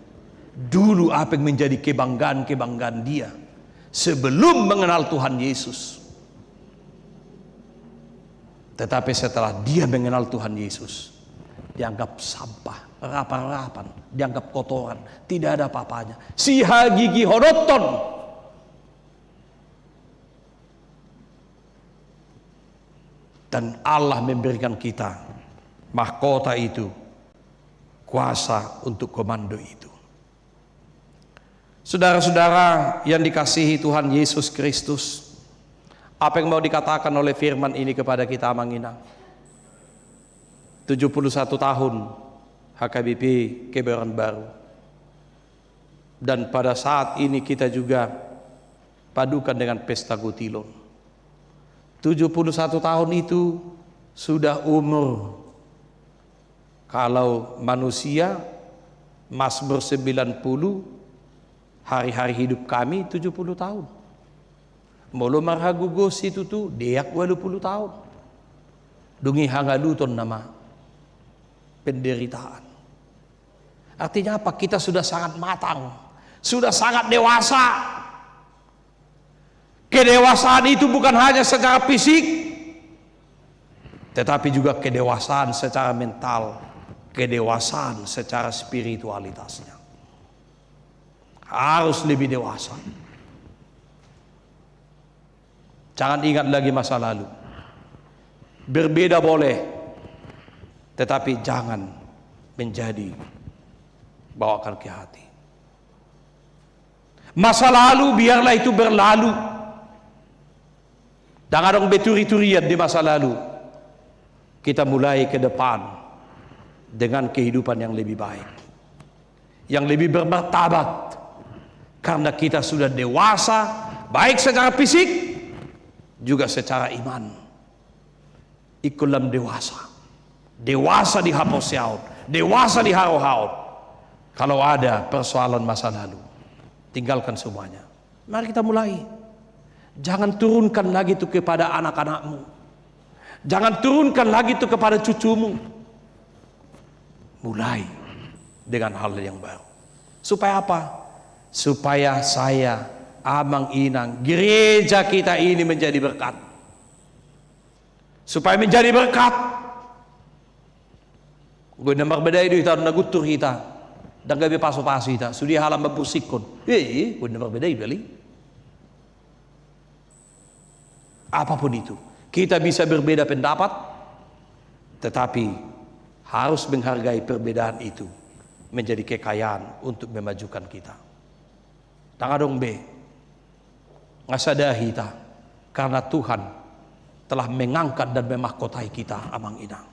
Dulu apa yang menjadi kebanggaan-kebanggaan dia sebelum mengenal Tuhan Yesus. Tetapi setelah dia mengenal Tuhan Yesus, dianggap sampah, rapal-rapal, dianggap kotoran, tidak ada apa-apanya. Sihagigihononhon. Dan Allah memberikan kita mahkota itu, kuasa untuk komando itu. Saudara-saudara yang dikasihi Tuhan Yesus Kristus, apa yang mau dikatakan oleh firman ini kepada kita, Amang Inang? Tujuh puluh satu tahun H K B P Kebayoran Baru. Dan pada saat ini kita juga padukan dengan pesta Gutilon. Tujuh puluh satu tahun itu sudah umur. Kalau manusia Mazmur sembilan puluh, hari-hari hidup kami tujuh puluh tahun. Molo marhagogoon situtu, deak walu puluh tahun. Dung i hangaluton nama penderitaan. Artinya apa? Kita sudah sangat matang, sudah sangat dewasa. Kedewasaan itu bukan hanya secara fisik, tetapi juga kedewasaan secara mental, kedewasaan secara spiritualitasnya. Harus lebih dewasa. Jangan ingat lagi masa lalu. Berbeda boleh, tetapi jangan menjadi bawakan ke hati. Masa lalu biarlah itu berlalu. Dang adong be turi-turian di masa lalu. Kita mulai ke depan dengan kehidupan yang lebih baik, yang lebih bermartabat, karena kita sudah dewasa, baik secara fisik juga secara iman. Ingkon lam dewasa. Dewasa di haporseaon, dewasa di harohaon. Kalau ada persoalan masa lalu, tinggalkan semuanya. Mari kita mulai. Jangan turunkan lagi itu kepada anak-anakmu. Jangan turunkan lagi itu kepada cucumu. Mulai dengan hal yang baru. Supaya apa? Supaya saya, Amang Inang, gereja kita ini menjadi berkat. Supaya menjadi berkat. Anggo na marbadai do hita, na guntur hita, dang gabe pasu-pasu hita, sude halak mambursikkon. Eh, anggo na marbadai do ale. Apapun itu, kita bisa berbeda pendapat, tetapi harus menghargai perbedaan itu menjadi kekayaan untuk memajukan kita. Dang adong be. Nga sada hita, karena Tuhan telah mengangkat dan memahkotai kita, Amang Inang.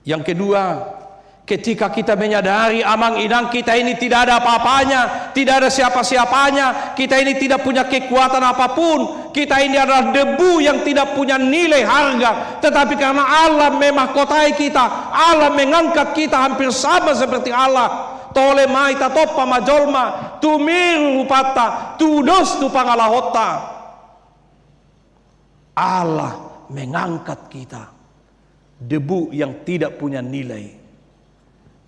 Yang kedua, ketika kita menyadari, Amang Inang, kita ini tidak ada apa-apanya, tidak ada siapa-siapanya, kita ini tidak punya kekuatan apapun, kita ini adalah debu yang tidak punya nilai harga, tetapi karena Allah memahkotai kita, Allah mengangkat kita hampir sama seperti Allah. Tole ma hita, tompa ma jolma, tumiru rupanta, tudos tu pangalahonta. Allah mengangkat kita, debu yang tidak punya nilai.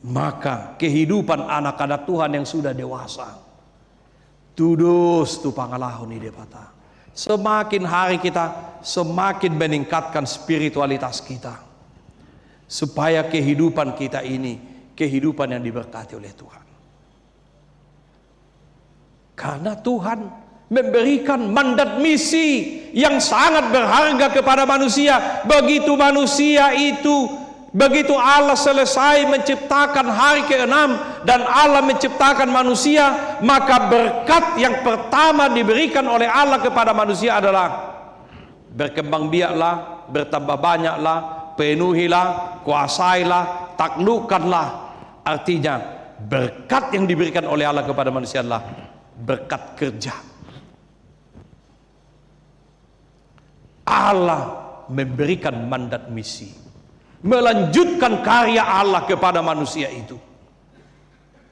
Maka kehidupan anak-anak Tuhan yang sudah dewasa, tudos tu pangalaho ni Debata. Semakin hari kita semakin meningkatkan spiritualitas kita, supaya kehidupan kita ini kehidupan yang diberkati oleh Tuhan. Karena Tuhan memberikan mandat misi yang sangat berharga kepada manusia. Begitu manusia itu, begitu Allah selesai menciptakan hari keenam dan Allah menciptakan manusia, maka berkat yang pertama diberikan oleh Allah kepada manusia adalah berkembang biaklah, bertambah banyaklah, penuhilah, kuasailah, taklukkanlah. Artinya, berkat yang diberikan oleh Allah kepada manusia adalah berkat kerja. Allah memberikan mandat misi, melanjutkan karya Allah kepada manusia itu.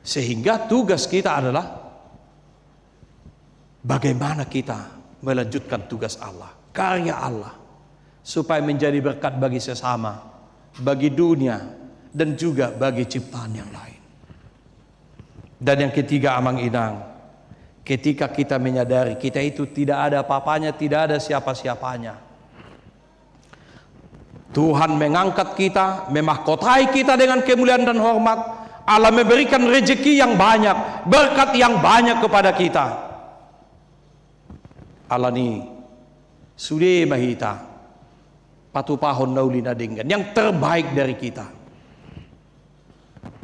Sehingga tugas kita adalah bagaimana kita melanjutkan tugas Allah, karya Allah, supaya menjadi berkat bagi sesama, bagi dunia, dan juga bagi ciptaan yang lain. Dan yang ketiga, Amang Inang, ketika kita menyadari kita itu tidak ada apa-apanya, tidak ada siapa-siapanya, Tuhan mengangkat kita, memahkotai kita dengan kemuliaan dan hormat. Allah memberikan rezeki yang banyak, berkat yang banyak kepada kita. Alani i, sude ma hita patupahon na uli na denggan, yang terbaik dari kita.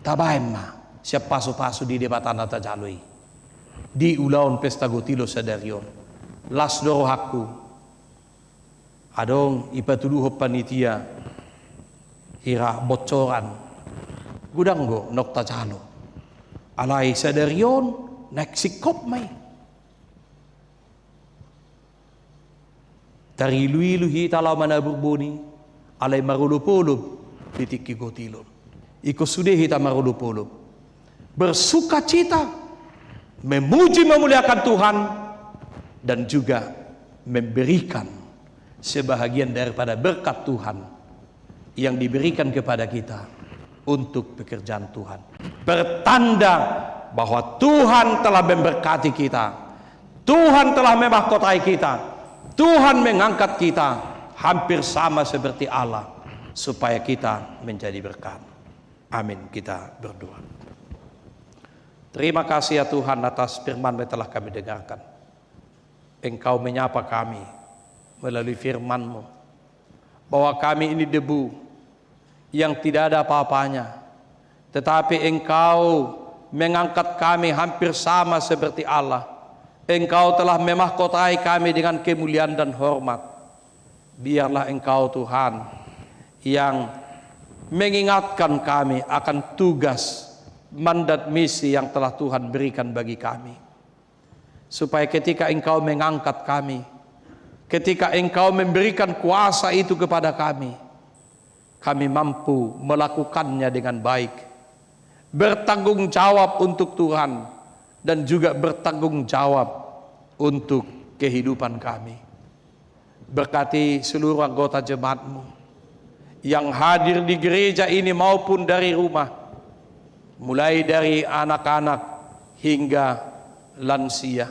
Tabaen ma sian pasupasu ni Debata na tajalo i di ulaon pesta gotilo sadari on. Las do rohangku, adong ipatuduhon panitia hira bocoran, godang do naung tajalo. Alai sadari on naeng singkop ma i. Tariluilu hita laho manabur boni, alai marolopolop di tingki gotilo on. Ingkon sude hita marolopolop, bersukacita, memuji memuliakan Tuhan, dan juga memberikan sebahagian daripada berkat Tuhan yang diberikan kepada kita untuk pekerjaan Tuhan. Pertanda bahwa Tuhan telah memberkati kita. Tuhan telah memahkotai kita. Tuhan mengangkat kita hampir sama seperti Allah, supaya kita menjadi berkat. Amin. Kita berdoa. Terima kasih ya Tuhan atas firman yang telah kami dengarkan. Engkau menyapa kami melalui firman-Mu, bahwa kami ini debu yang tidak ada apa-apanya, tetapi Engkau mengangkat kami hampir sama seperti Allah. Engkau telah memahkotai kami dengan kemuliaan dan hormat. Biarlah Engkau, Tuhan, yang mengingatkan kami akan tugas, mandat misi yang telah Tuhan berikan bagi kami. Supaya ketika Engkau mengangkat kami, ketika Engkau memberikan kuasa itu kepada kami, kami mampu melakukannya dengan baik, bertanggung jawab untuk Tuhan, dan juga bertanggung jawab untuk kehidupan kami. Berkati seluruh anggota jemaat-Mu yang hadir di gereja ini maupun dari rumah, mulai dari anak-anak hingga lansia.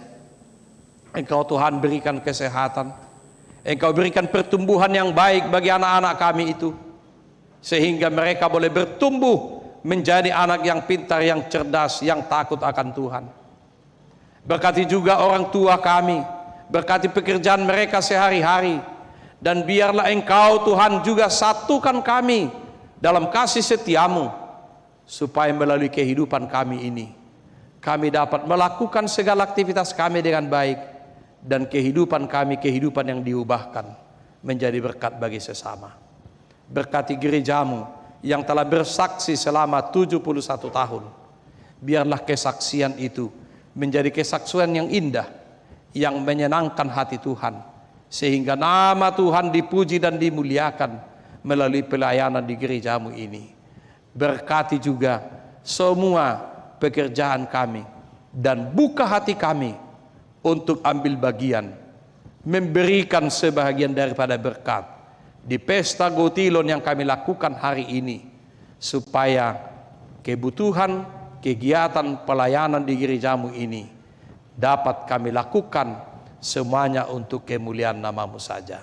Engkau, Tuhan, berikan kesehatan. Engkau berikan pertumbuhan yang baik bagi anak-anak kami itu, sehingga mereka boleh bertumbuh menjadi anak yang pintar, yang cerdas, yang takut akan Tuhan. Berkati juga orang tua kami, berkati pekerjaan mereka sehari-hari, dan biarlah Engkau, Tuhan, juga satukan kami dalam kasih setia-Mu, supaya melalui kehidupan kami ini, kami dapat melakukan segala aktivitas kami dengan baik, dan kehidupan kami kehidupan yang diubahkan menjadi berkat bagi sesama. Berkati gereja-Mu yang telah bersaksi selama tujuh puluh satu tahun. Biarlah kesaksian itu menjadi kesaksian yang indah, yang menyenangkan hati Tuhan, sehingga nama Tuhan dipuji dan dimuliakan melalui pelayanan di gereja-Mu ini. Berkati juga semua pekerjaan kami, dan buka hati kami untuk ambil bagian, memberikan sebahagian daripada berkat di pesta gotilon yang kami lakukan hari ini, supaya kebutuhan kegiatan pelayanan di gereja-Mu ini dapat kami lakukan semuanya untuk kemuliaan nama-Mu saja.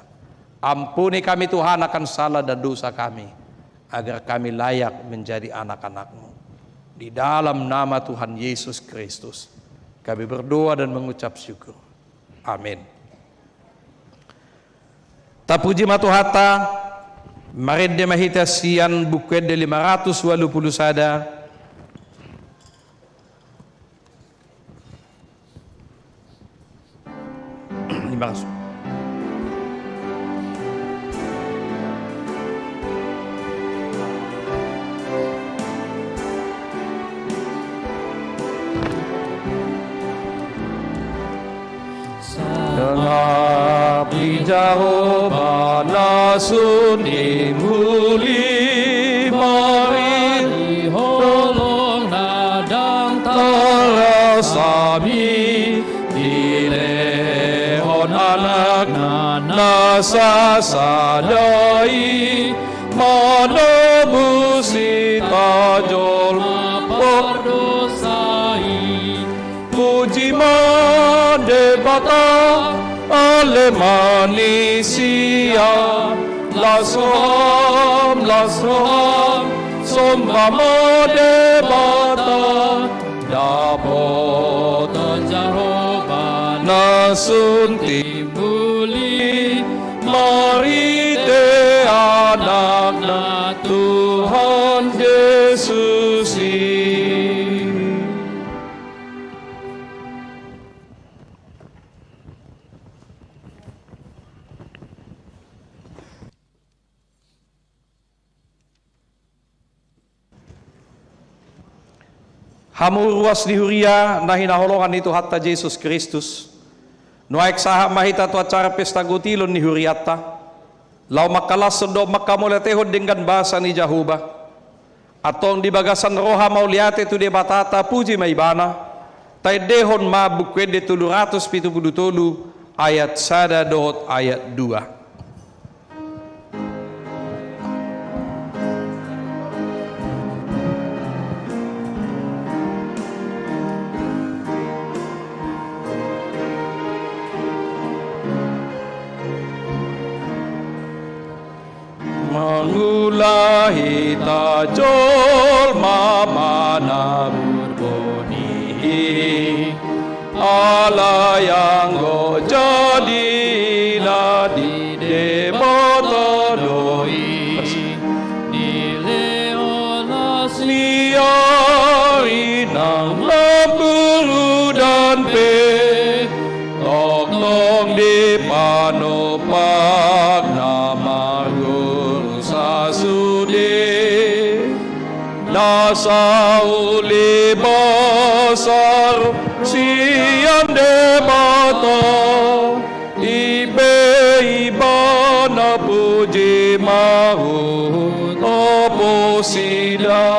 Ampuni kami, Tuhan, akan salah dan dosa kami, agar kami layak menjadi anak-anak-Mu. Di dalam nama Tuhan Yesus Kristus, kami berdoa dan mengucap syukur. Amin. Tapuji ma Tuhanta. Marende ma hita sian Buku Ende lima ratus ualu pulu sada. Lima ratus. Jahowa na sun timbul i, marhite holong na ndang tarasa i, dilehon Anakna na sasada i, manobus hita jolma pardosa i. Puji ma Debata, ale manisia, las roham, las roham, somba ma Debata. Dapotan Jahowa na sun timbul i, marhite Anakna Tuhan Jesus i. Hamu ruas ni huria na hinaholongan ni Tuhanta Jesus Kristus, nuaeng sahat ma hita tu acara pesta gotilon ni hurianta, laho mangkalashon dohot mangkamauliatehon denggan basa ni Jahowa. Antong di bagasan roha mauliate tu Debata tapuji ma Ibana, taendehon ma Buku Ende tolu ratus pitu pulu tolu ayat sada dohot ayat dua. Mangula hita jolma manabur boni i, alai anggo jadi na di Debata do i. Dilehon las ni ari nang lambur udan pe, tongtong dipanompak na marguru sasude. Na sauli basa ro sian Debata, i pe Ibana puji ma huhut ombas ida.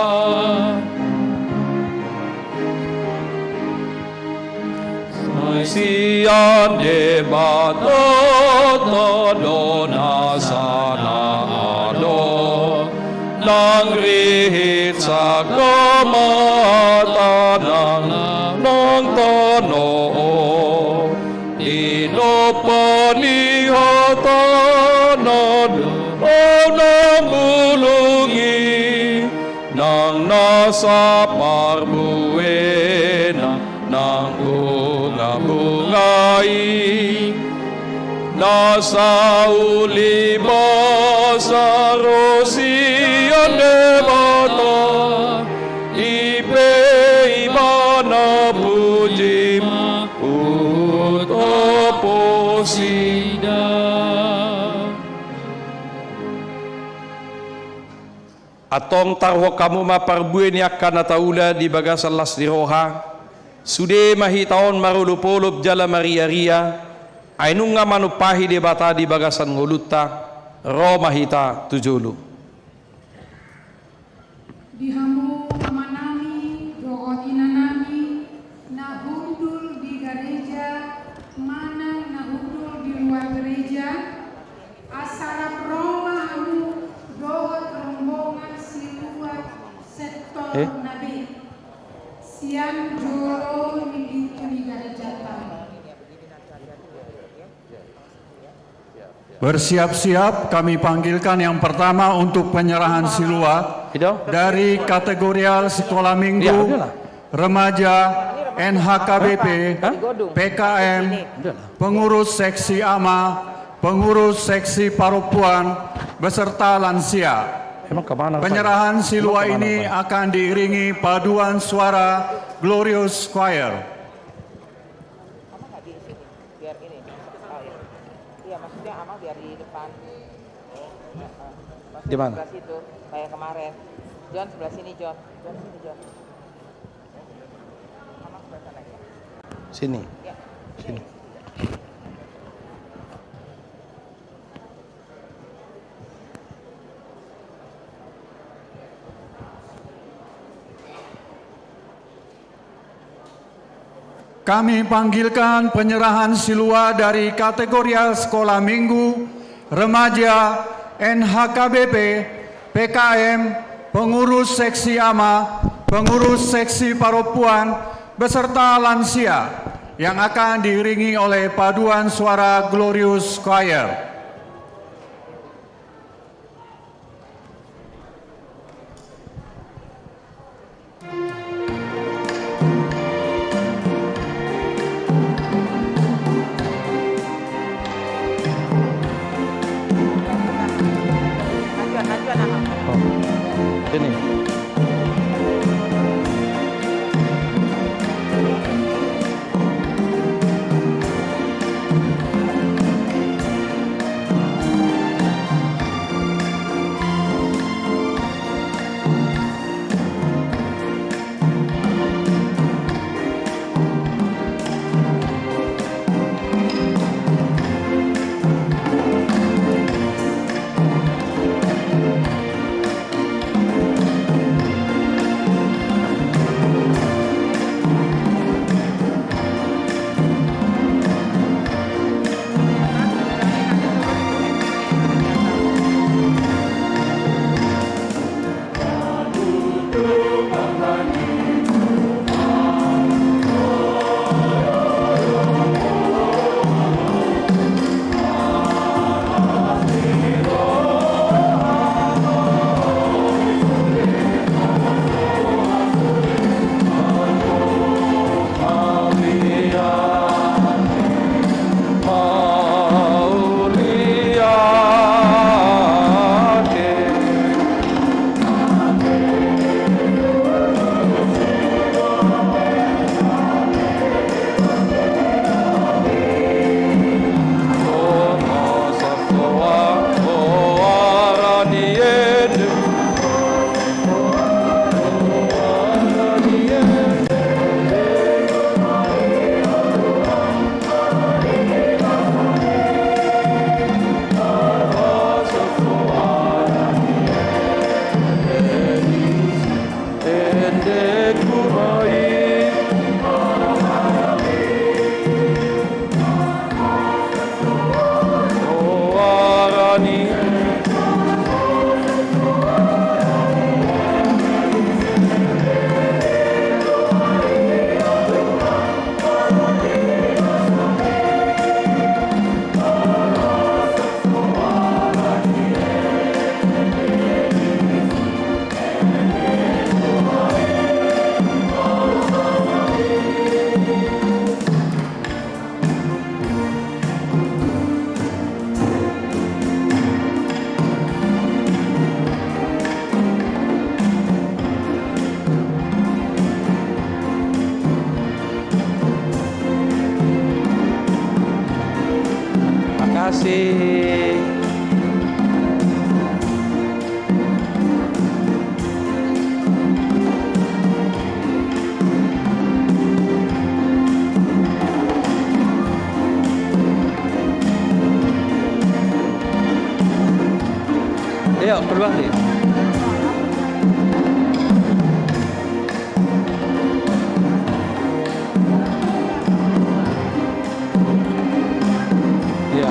Sai sian Debata do nasa na adong, nang rihit sangkap ma hata nang, nang tano on. Tinompa ni hatana do ahu na bulung i, nang nasa parbuena nang bungabunga i. Na sauli basa ro sian Debata, i pe Ibana puji ma huhut ombas ida. Antong taruhon hamu ma parbue ni angka na taula di bagasan las ni roha, sude ma hita on marolopolop jala mariaria, ai nunga manumpahi Debata di bagasan ngolunta. Ro ma hita tu jolo. Di hamu amanami dohot inanami na hundul di gareja manang na hundul di luar gareja, asa rap ro ma hamu dohot rombongan Silua sektor Eh? na B sian jolo ni pintu ni garejanta. Bersiap-siap, kami panggilkan yang pertama untuk penyerahan silua dari kategorial sekolah minggu, remaja, N H K B P, P K M, pengurus seksi ama, pengurus seksi parompuan, beserta lansia. Penyerahan silua ini akan diiringi paduan suara Glorious Choir. Ama nggak di sini, biar ini. Oh, iya. Iya, maksudnya Ama biar di depan. Heeh. Maksudnya di mana? Sebelah situ, kayak kemarin. John, sebelah sini, John. John, sini, John. Ama sebelah sana, ya. Sini. Ya. Sini. Sini. Kami panggilkan penyerahan silua dari kategoria Sekolah Minggu, Remaja, N H K B P, P K M, pengurus seksi ama, pengurus seksi parompuan, beserta lansia yang akan diiringi oleh paduan suara Glorious Choir. Makasih. Ayo, keluar deh. Iya.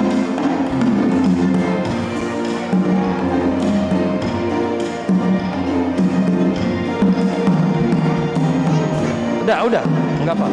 Udah, udah, nggak apa.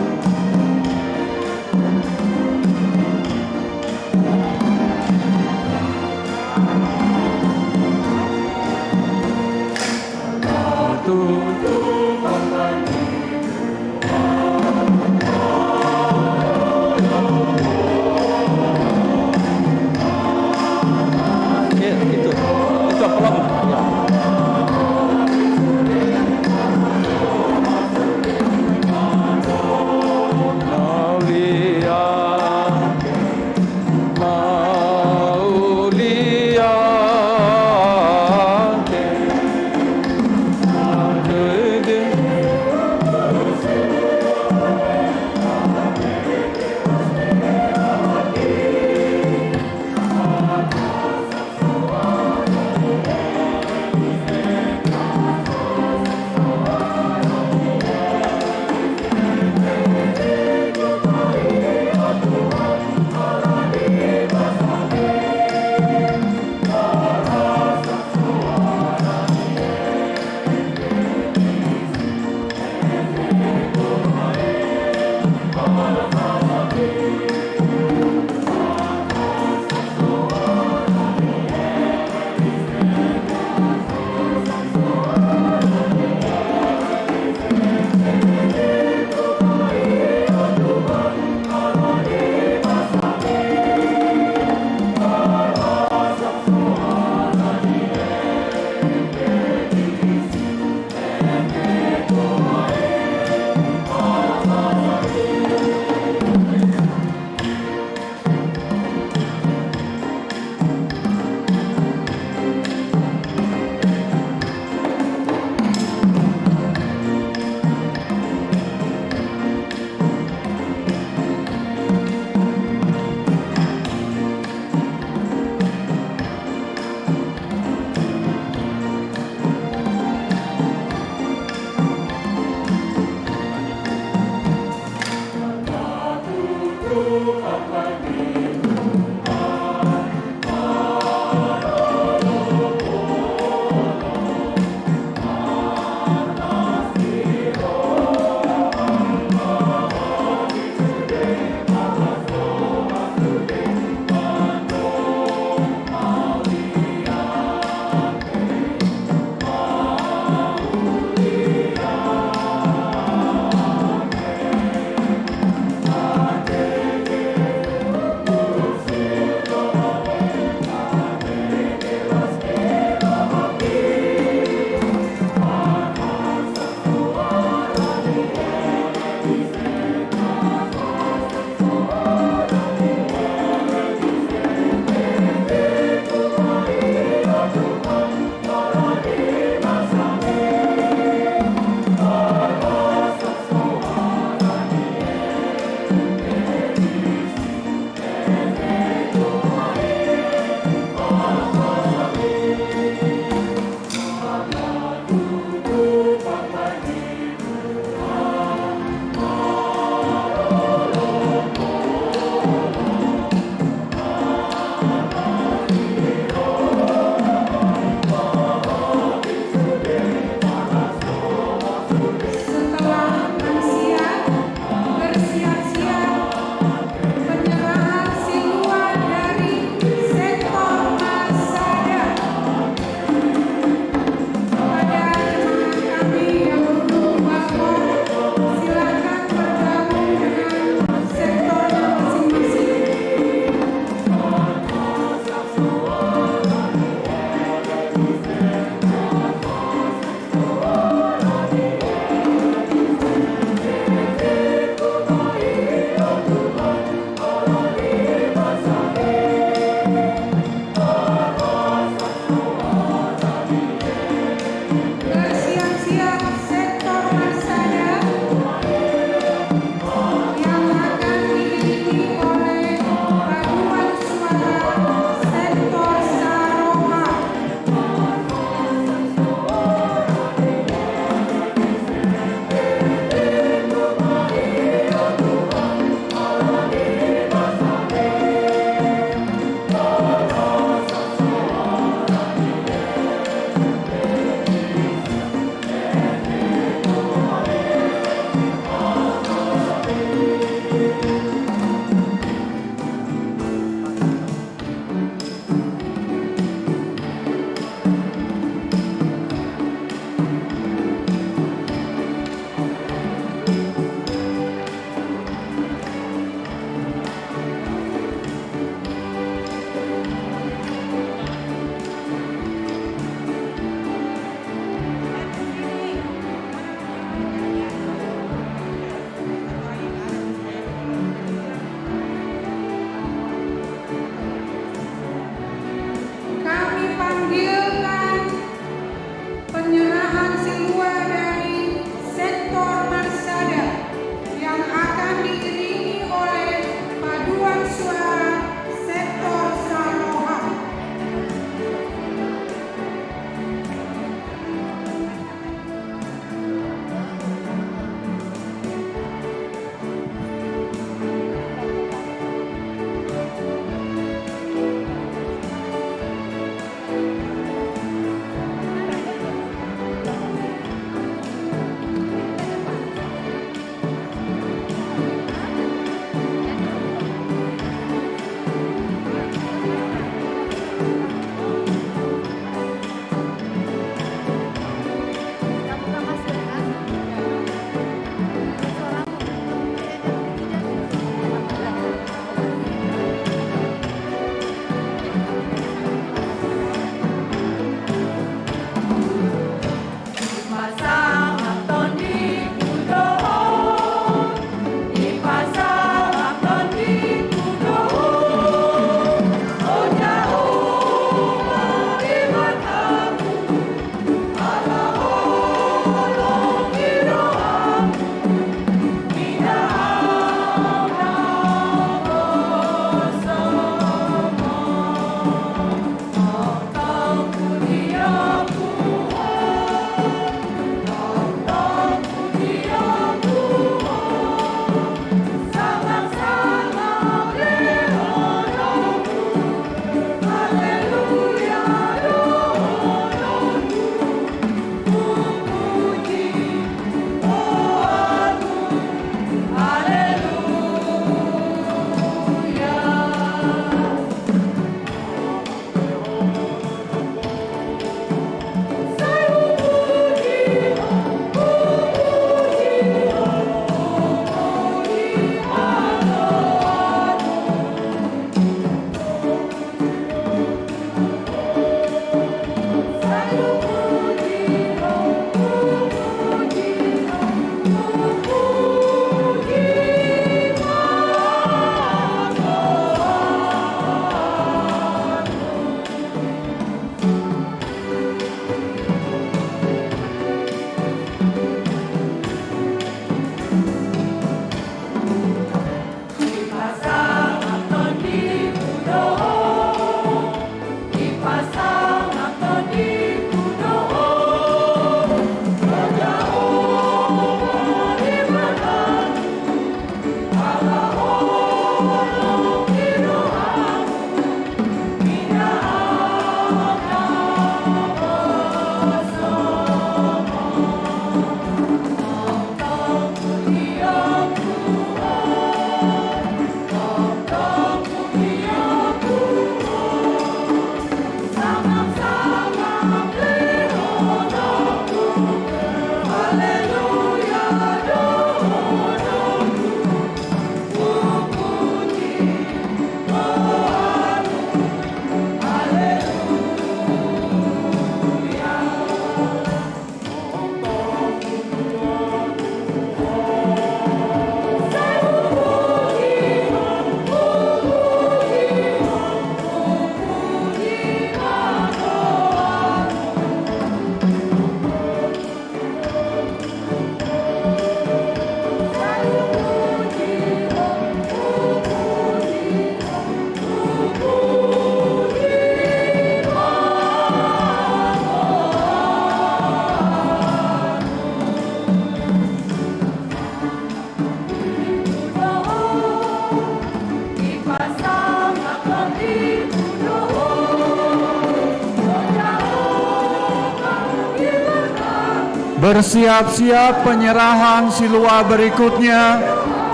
Bersiap-siap penyerahan silua berikutnya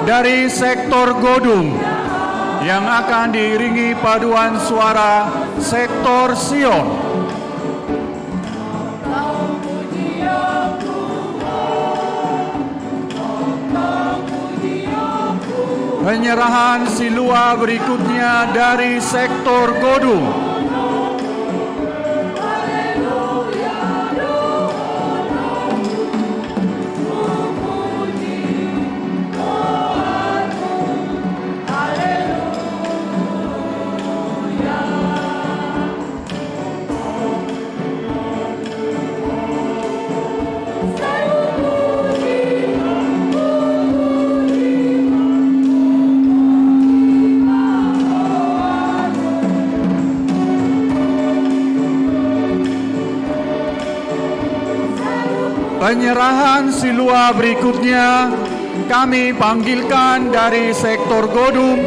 dari sektor Godung yang akan diiringi paduan suara sektor Sion. Penyerahan silua berikutnya dari sektor Godung. Penyerahan silua berikutnya kami panggilkan dari sektor Godung,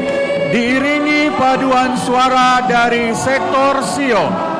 diiringi paduan suara dari sektor Sion.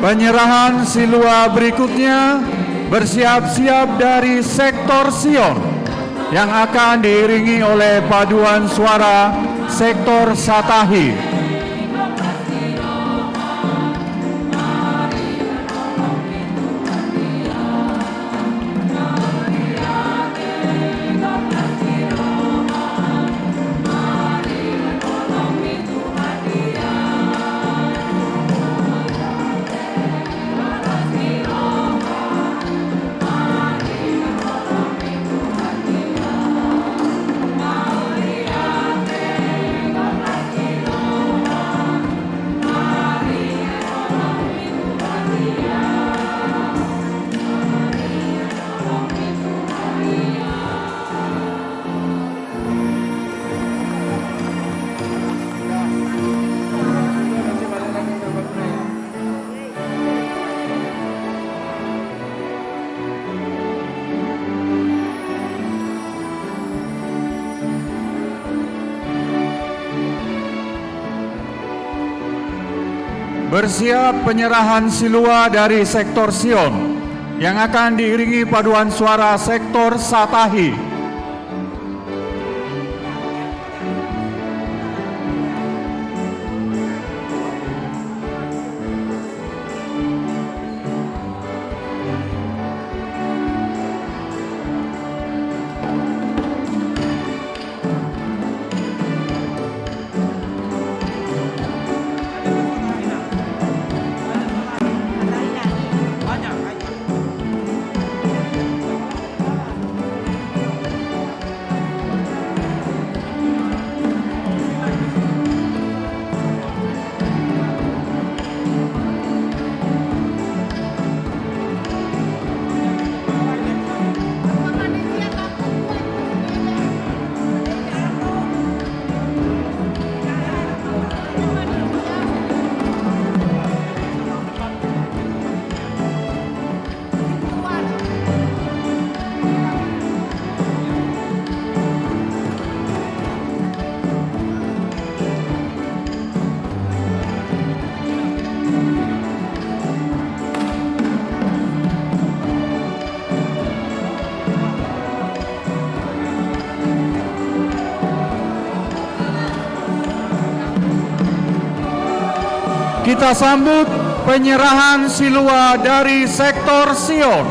Penyerahan silua berikutnya bersiap-siap dari Sektor Sion yang akan diiringi oleh paduan suara Sektor Satahi. Bersiap penyerahan silua dari Sektor Sion yang akan diiringi paduan suara Sektor Satahi. Kita sambut penyerahan silua dari Sektor Sion.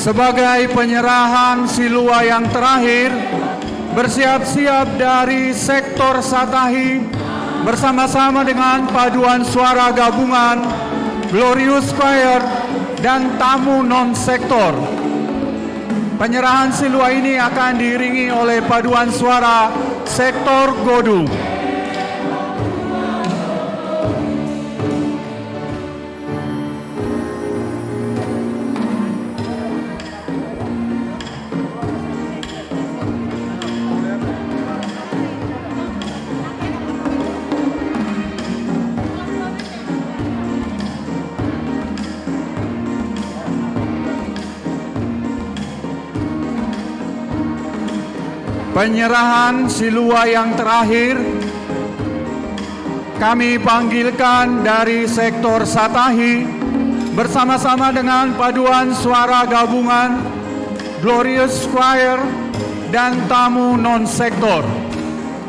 Sebagai penyerahan silua yang terakhir, bersiap-siap dari sektor Satahi bersama-sama dengan paduan suara gabungan, Glorious Choir, dan tamu non-sektor. Penyerahan silua ini akan diiringi oleh paduan suara sektor Godu. Penyerahan silua yang terakhir, kami panggilkan dari sektor Satahi bersama-sama dengan paduan suara gabungan, Glorious Choir, dan tamu non-sektor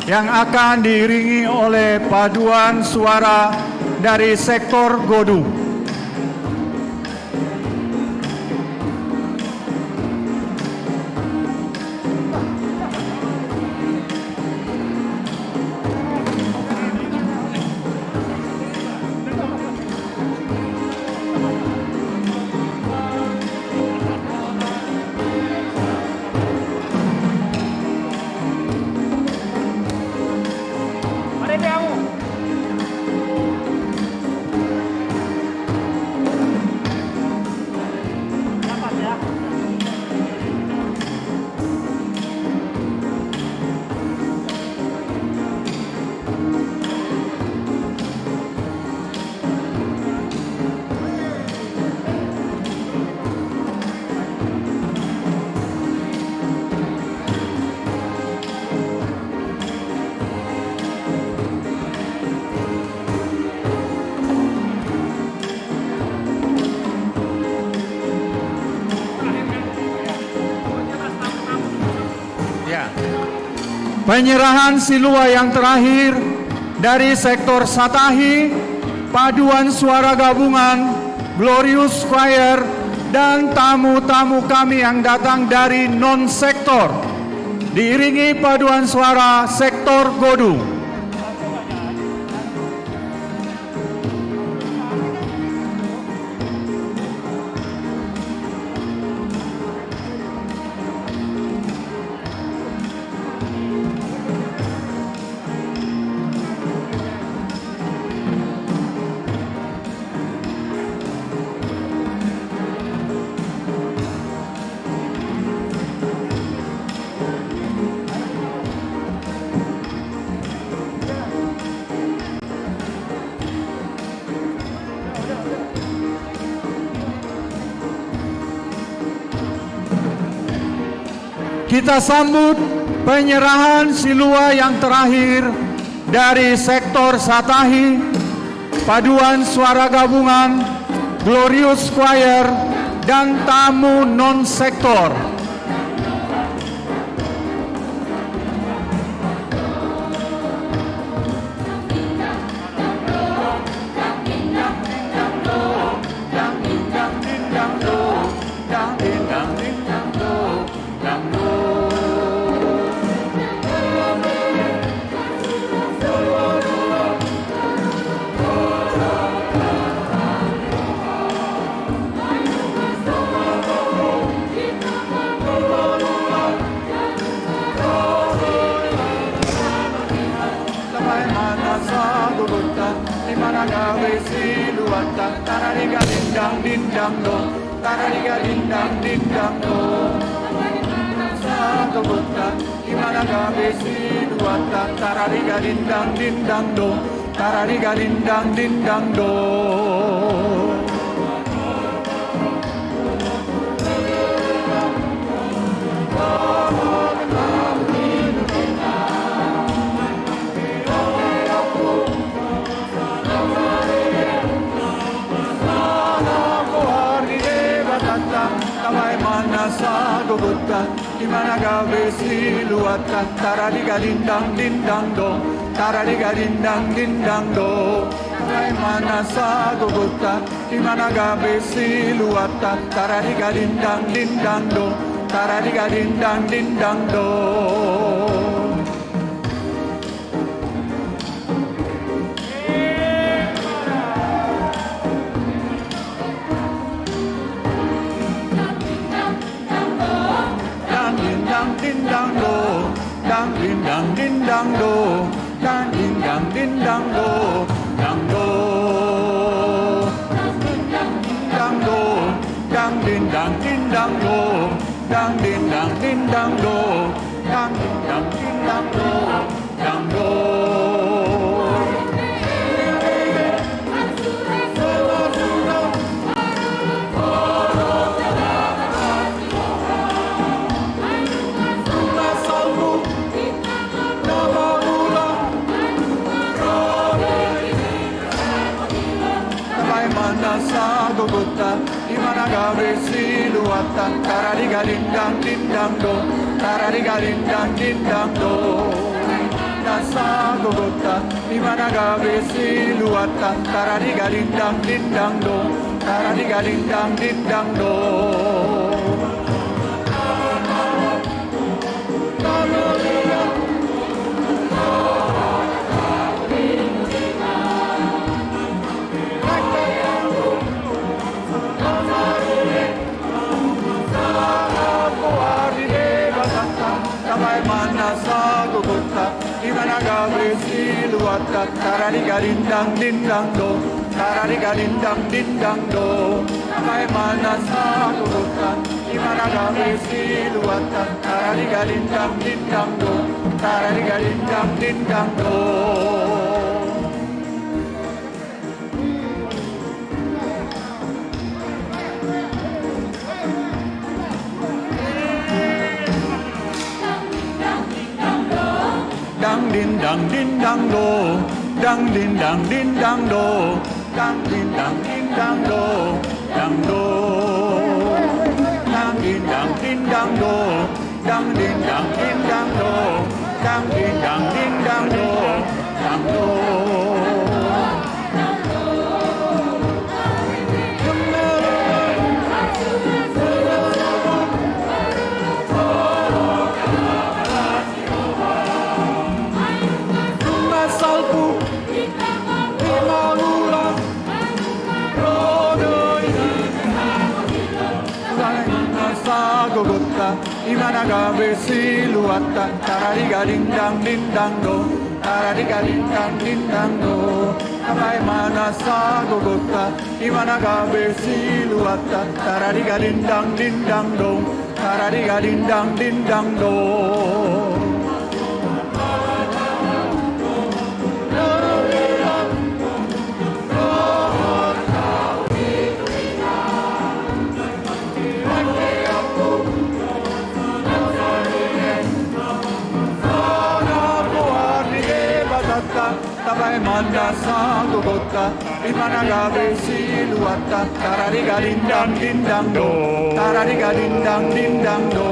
yang akan diiringi oleh paduan suara dari sektor Godu. Ya. Penyerahan silua yang terakhir dari sektor Satahi, paduan suara gabungan, Glorious Choir, dan tamu-tamu kami yang datang dari non-sektor, diiringi paduan suara sektor Godu. Kita sambut penyerahan silua yang terakhir dari sektor Satahi, paduan suara gabungan, Glorious Choir, dan tamu non-sektor. Tabaen ma na sagogotta, i ma na gabe siluatta, tarariga dindang dindang do, tarariga dindang dindang do. Tabaen ma na sagogotta, i ma na gabe siluatta, tarariga dindang dindang do, tarariga dindang dindang do. Tabaen ma na sagogotta, i Ima na gabe siluanta, tarariga dindang dindang do, tarariga dindang dindang do. Ima na sagogonta, ima na gabe siluanta, tarariga dindang dindang do, tarariga dindang dindang do. Dang dindang dindang do, dang dindang dindang do, dang dindang dindang do, dang do. Dang do, dang dindang dindang do, dang dindang dindang do, dang dindang dindang do, dang do. Ima na sagogonta, ima na gabe siluanta, tarariga dindang dindang do, tarariga dindang dindang do. Ima na sagogonta, ima na gabe siluanta, tarariga dindang dindang do, tarariga dindang dindang do. Ima na gabe siluanta, tarariga dindang dindang do, tarariga dindang dindang do. Ima na sagogonta, ima na gabe siluanta, tarariga dindang dindang do, tarariga dindang dindang do. Dang dindang dindang do, dang dindang dindang do, dang dindang dindang do, dang do. Dang dindang dindang do, dang dindang dindang do, dang dindang dindang do, dang do. Ima na sagogonta, ima na gabe siluanta, tarariga dindang dindang do, tarariga dindang dindang do. Ima na sagogonta, ima na gabe siluanta, tarariga dindang dindang do, tarariga dindang dindang do. Ima na sagogonta, ima na gabe siluanta, tarariga dindang dindang do, tarariga dindang dindang do.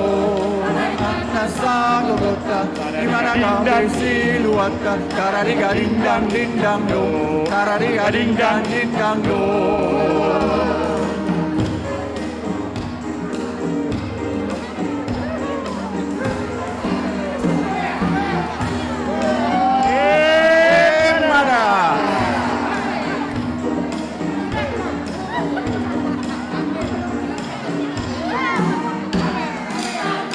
Ima na sagogonta, ima na gabe siluanta, tarariga dindang dindang do, tarariga dindang dindang do.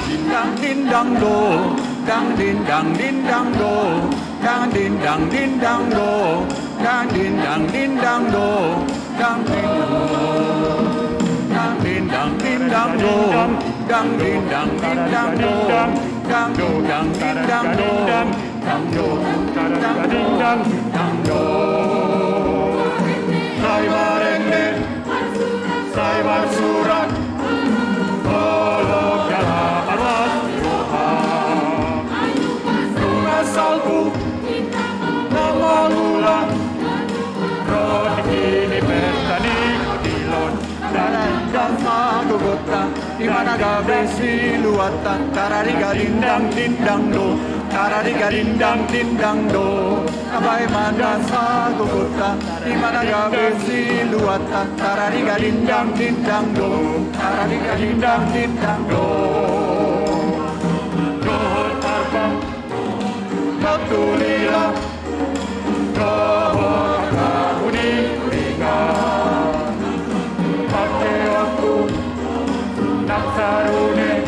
Dindang dindang do, dang dindang dindang do, dang dindang dindang do, dang dindang dindang do, dang dindang dindang do, dang dindang dindang do, dang dindang dindang do, dang do, dang do, dang do. Sai marende, sai marsurak, holong jala marlas ni roha. Nunga salpu na mangula, ro tingki ni pesta ni kotilon. Dang dindang sagogonta, Ima na gabe siluanta, tarariga dindang dindang do, tarariga dindang dindang do. Tabaen ma na sagogonta, ima na gabe siluanta, tarariga dindang dindang do, tarariga dindang dindang do. Dohot arpa, dohot lila, dohot angka uninguningan. Pangkeonku nang sarune,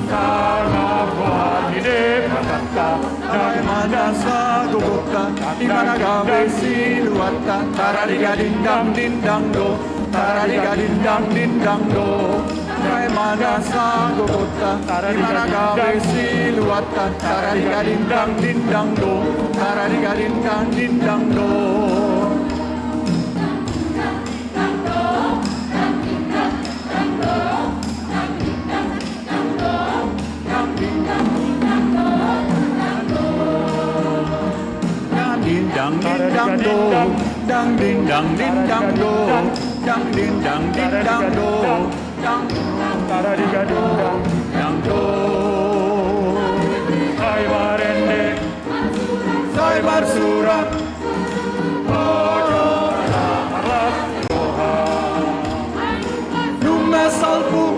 sangap goar ni Debata. Tabaen ma na sagogonta, ima na gabe siluanta, tarariga dindang dindang do, tarariga dindang dindang do. Tabaen ma na sagogonta, ima na gabe siluanta, tarariga dindang dindang do, tarariga dindang dindang do. Dang dindang dindang do, dang dindang dindang do, dang dindang dindang do, dang dindang dindang do. Sai marende, sai marsurak, nunga salpu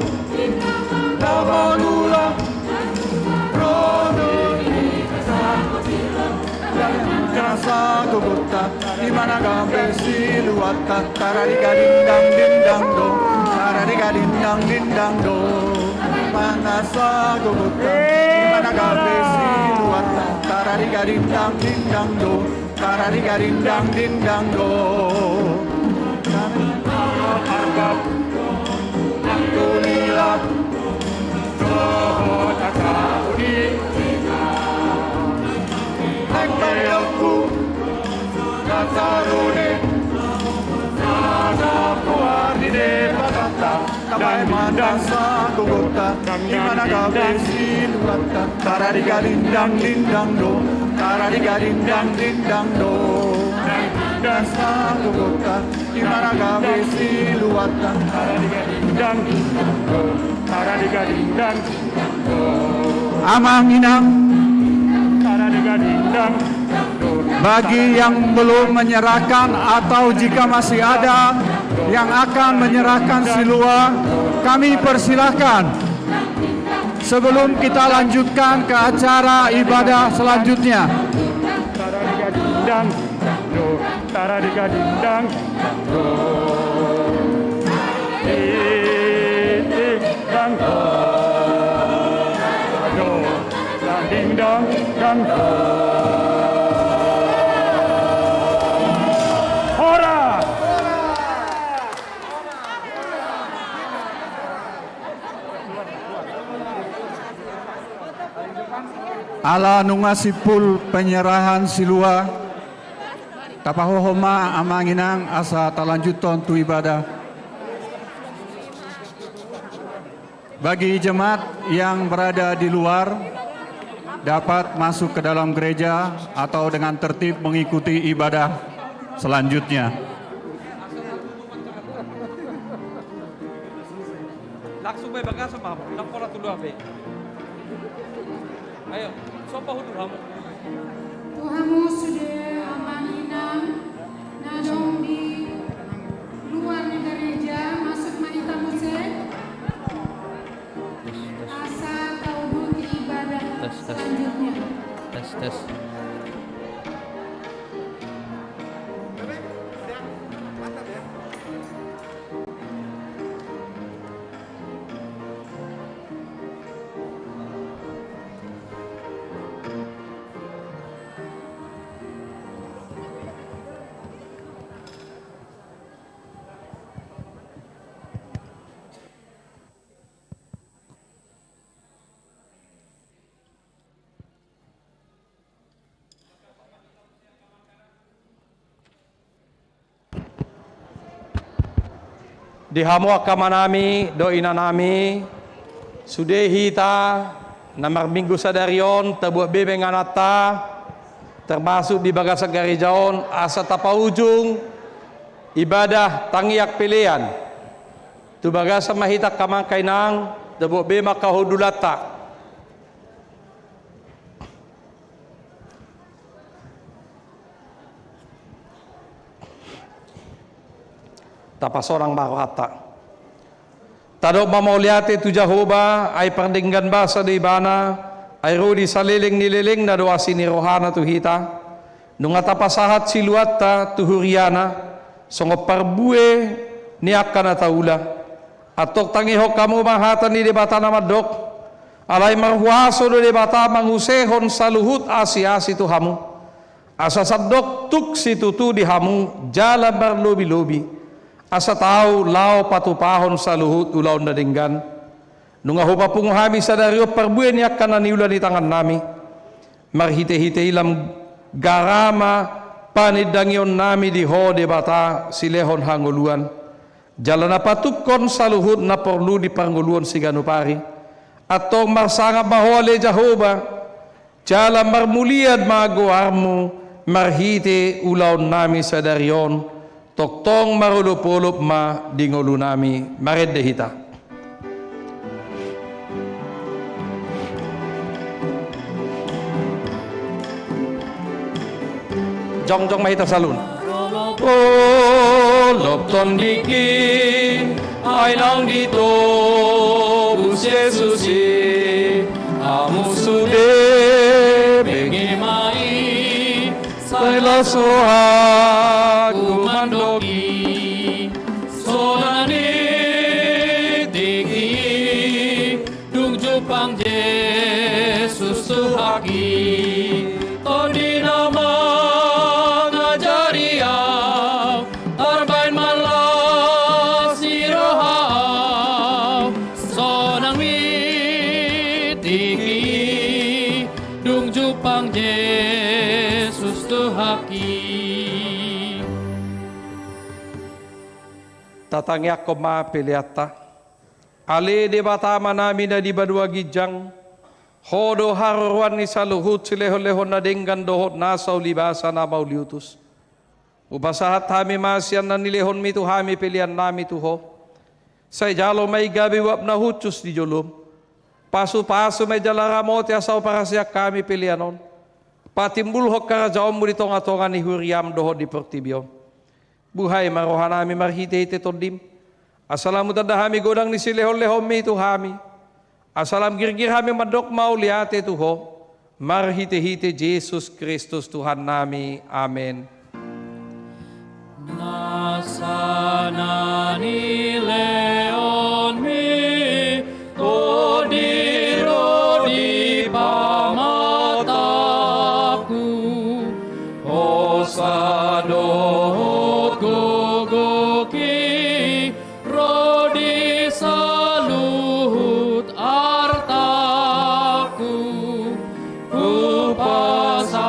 na mangula. Ro do i na sagogonta, ima na gabe siluanta, tarariga dindang dindang do, tarariga dindang dindang do. Ima na sagogonta, ima na gabe siluanta, tarariga dindang dindang do, tarariga dindang dindang do. Arpa, angka lila, dohot angka uninguningan. Pangkeonku nang sarune, sangap goar ni Debata. Tabaen ma na sagogonta, ima na gabe siluanta, tarariga dindang dindang do, tarariga dindang dindang do. Na sagogonta, ima na gabe siluanta, tarariga dindang dindang do, tarariga dindang dindang do. Amang inang, tarariga dindang do. Bagi yang belum menyerahkan atau jika masih ada yang akan menyerahkan silua, kami persilahkan sebelum kita lanjutkan ke acara ibadah selanjutnya. Tarariga dindang do, tarariga dindang do. Ding dang do, dang ding dang dang do. Hora! Ala nunga simpul penyerahan silua, tapahohom ma amang inang asa talanjuthon tu ibadah. Bagi jemaat yang berada di luar, dapat masuk ke dalam gereja atau dengan tertib mengikuti ibadah selanjutnya. Langsung ma i bagasan ma, ndang pola tu luar be. Ayo, sopa hudur hamu. Tu hamu sude amang inang na adong di luar ni gareja, masuk ma hita muse. Asa tauduti ibadah selanjutnya. Tes, tes. Di hamu angka amanami dohot inanami, sude hita na marminggu sadari on tabuat be ingananta, termasuk di bagasan gareja on, asa tapaujung ibadah tangiang pelean. Tu bagasan ma hita angka amang, inang, dapot be ma angka hundulanta. Tapasonang ma rohanta. Tadok ma mauliate tu Jahowa, ai pardenggan basa do Ibana, ai ro di saleleng ni lelengna do asi ni rohana tu hita. Nunga tapasahat siluanta tu huriana, songon parbue ni angka na taula. Antong tangihon hamu ma hata ni Debata na mandok: Alai marhuaso do Debata mangusehon saluhut asi-asi tu hamu, asa sandok tuk situtu di hamu jala marlobi-lobi, asa tau laho patupahon saluhut ulaon na denggan. Nunga hupapungu hami sadari on parbue ni angka na niula ni tangannami, marhite-hite i lam gara ma panindangionnami di Ho Debata silehon hangoluan, jala na patungkon saluhut na porlu di parngoluon siganup ari. Antong marsangap ma Ho ale Jahowa, jala marmulian ma goarmu marhite ulaonnami sadari on, tongtong marolop-olop ma di ngolunami. Marende hita. Jongjong ma hita saluhutna. Marolop-olop tondingki, ai naung ditobus Jesus i, hamu sude bege ma i, sai las rohangku mandok i. Sonang i tingki i, dung jumpang Jesus Tuhanki. Tondi na mangajari au, tarbaen ma las ni roha au. Sonang i tingki i, dung jumpang Jesus Tuhanki. Tatangiangkon ma peleanta. Ale Debata Amanami na di banua ginjang, Ho do haroroan ni saluhut silehon-lehon na denggan dohot nasa ulibasa na mauliutus. Hupasahat hami ma sian na nilehonmi tu hami peleannami tu Ho. Sai jalo ma i gabe uap na hushus di jolom. Pasu-pasu ma i jala ramoti asa huparhaseang hami pelean on patimbulhon harajaonmu di tonga-tonga ni huriam dohot di portibi on. Buhai ma rohanami marhite-hite Tondim, asa lam hutanda hami godang ni silehon-lehonmi tu hami, asa lam girgir hami mandok mauliate tu Ho, marhite-hite Jesus Kristus Tuhannami. Amen. Nasa na nilehonmi, Tondi ro di pamatangku, hosa dohot gogoki, ro di saluhut artangku, hupasahat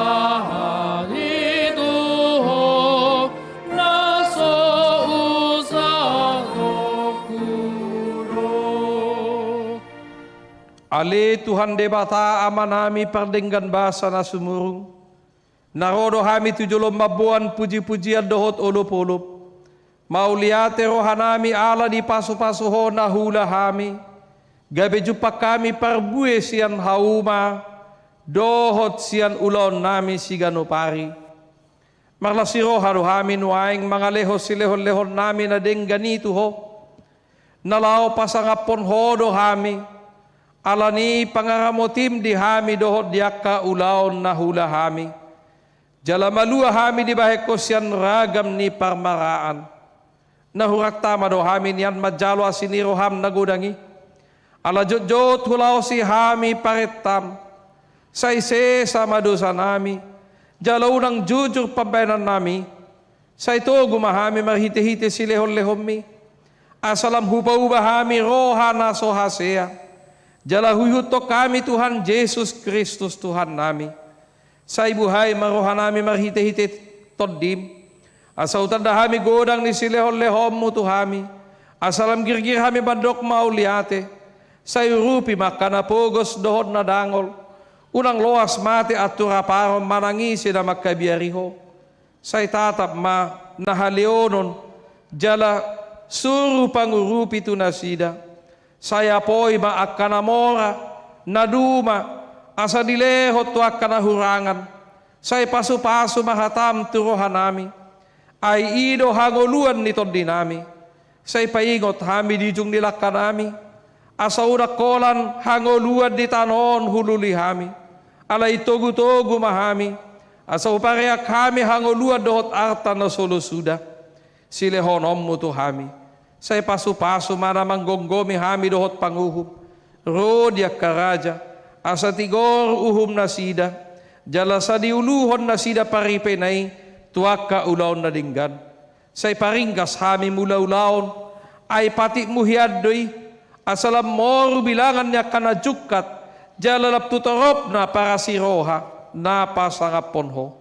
i tu Ho, na so usahononku do. Ale Tuhan Debata Amanami pardenggan basa na sumurung, na ro do hami tu jolom mamboan puji-pujian dohot olop-olop. Mauliate rohanami ala dipasu-pasu Ho na huula hami, gabe jumpang hami parbue sian hauma dohot sian ulaonnami siganup ari. Marlas ni roha do hami nuaeng mangalehon silehon-lehonnami na denggan i tu Ho. Na laho pasangaphon Ho do hami, ala ni pangaramotim di hami dohot di angka ulaon na huula hami. Jala malua hami dibahen Ho sian ragam ni parmaraan. Na hurang tama do hami nian manjalo asi ni roham na godang i. Ala jotjot hulaosi hami parentam, sai sesa ma dosanami, jala unang jujur pambahenannami. Sai togu ma hami marhite-hite silehon-lehonmi, asa lam hupauba hami roha na so hasea, jala huihuthon hami Tuhan Jesus Kristus Tuhannami. Sai buhai ma rohanami marhite-hite Tondim, asa hutanda hami godang ni silehon-lehonmu tu hami, asa lam girgir hami mandok mauliate. Sai urupi ma angka na pogos dohot na dangol, unang loas mate antu raparon manang ise na mangkabiari Ho. Sai tatap ma na haleonon jala Suru pangurupi tu nasida. Sai apoi ma angka na mora, na duma, asa dilehon tu angka na hurangan. Sai pasupasu ma hatam tu rohanami. Ai i do hangoluan ni tondinami. Sai paingot hami di ujung ni langkanami. Asa unang holan hangoluan ni tano on hulului hami. Alai togutogu ma hami. Asa hupareak hami hangoluan dohot arta na so olo suda. Silehononmu tu hami. Sai pasupasu ma na manggomgomi hami dohot panguhum. Ro di angka raja. Asa tigor uhum nasida. Jala sai diuluhon nasida paripena i tu angka ulaon na denggan. Sai paringgas hami mulaulaon, ai patikmu hian do i, asa lam moru bilangan ni angka na jungkat, jala lam tu toropna parasi roha, na pasangaphon ho.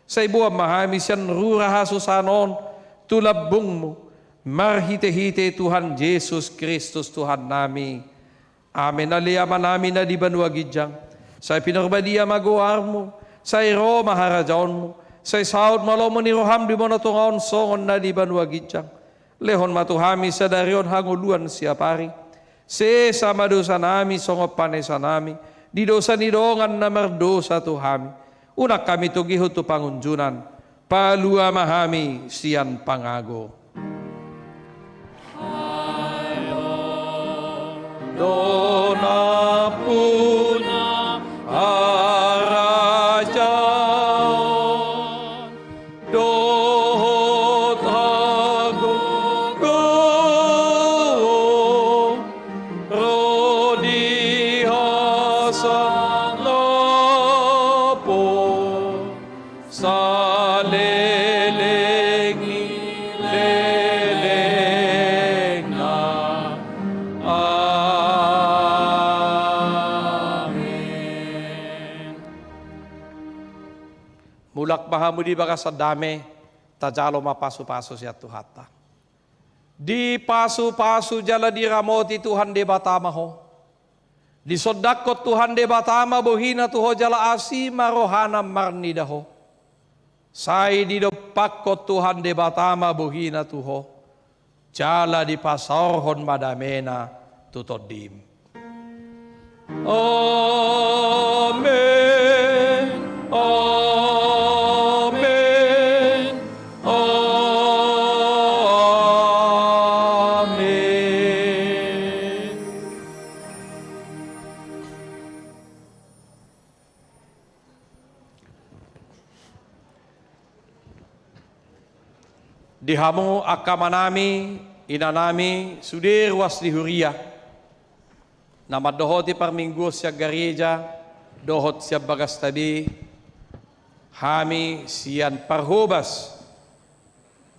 Sai boan ma hami sian rura hasusahan on, tu lambungmu, marhitehite Tuhan Jesus Kristus Tuhannami. Amen. Ale Amanami na di banua ginjang, sai pinarbadia ma goarmu, sai ro ma harajaonmu, sai saut ma lomo ni roham di banua tonga on songon na di banua ginjang. Lehon ma tu hami sadari on hangoluan siapari. Sesa ma dosanami songon panesanami di dosa ni dongan na mardosa tu hami. Unang hami togihon tu pangunjunan. Palua ma hami sian pangago. Do nampuna harajaon dohot hagogoon ro di hasangapon saleleng ni lelengna. Amen. Mulak ma hamu di bagasan dame, tajalo ma pasupasu sian Tuhanta. Dipasupasu jala diramoti Tuhan Debata ma ho. Disondangkon Tuhan Debata ma bohina tu ho jala asi ma rohana marnida ho. Sai didompakkon Tuhan Debata ma bohina tu ho. Jala dipasaorhon ma damena tu tondim. Amen. Amen. Amen. Di hamu angka amanami, inanami, sude ruas di huria na mandohoti parmingguon sian gareja dohot sian bagasta be, hami sian parhobas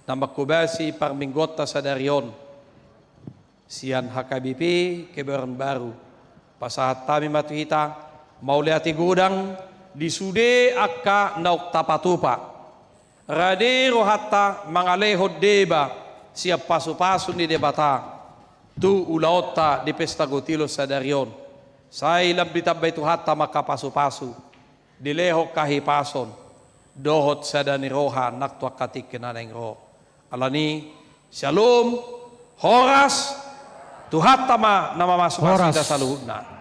na manghobasi parmingguonta sadari on sian H K B P Kebayoran Baru, pasahat hami ma tu hita mauliate godang di sude angka naung tapatupa. Rade rohanta mangalehon deba sian pasupasu ni Debata tu ulaonta di pesta gotilon sadari on. Sai lam ditambai Tuhanta ma angka pasupasu, dilehon hahipason dohot sada ni roha nang tu angka tingki na naeng ro. Alani, syalom, horas, Tuhanta ma na mamasupasu hita saluhutna.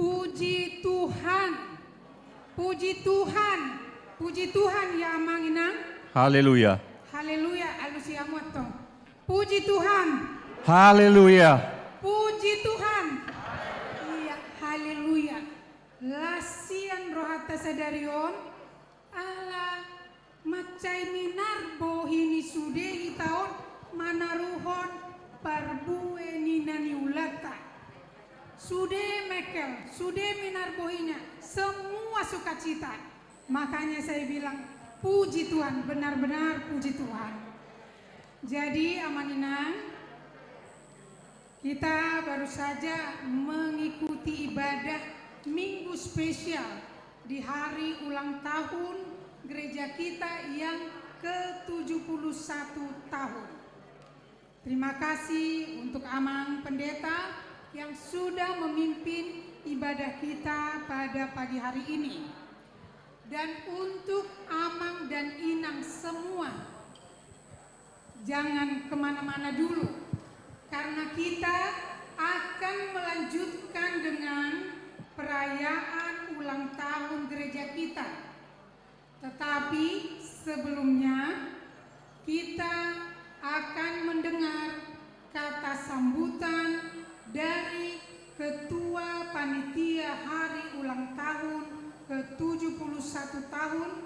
Puji Tuhan. Puji Tuhan. Puji Tuhan ya amang inang. Haleluya. Haleluya. Alusi hamu antong. Puji Tuhan. Haleluya. Puji Tuhan. Iya, haleluya. Las sian rohanta sadari on. Ala mansai minar bohi ni sude hita on manaruhon parbue ni na niulanta. Sude mengkel, sude minar bohinya, semua sukacita. Makanya saya bilang, puji Tuhan, benar-benar puji Tuhan. Jadi, amang inang, kita baru saja mengikuti ibadah Minggu Spesial di hari ulang tahun gereja kita yang ke tujuh puluh satu tahun. Terima kasih untuk Amang Pendeta yang sudah memimpin ibadah kita pada pagi hari ini. Dan untuk Amang dan Inang semua, jangan kemana-mana dulu, karena kita akan melanjutkan dengan perayaan ulang tahun gereja kita. Tetapi sebelumnya, kita akan mendengar kata sambutan dari Ketua Panitia Hari Ulang Tahun ke tujuh puluh satu tahun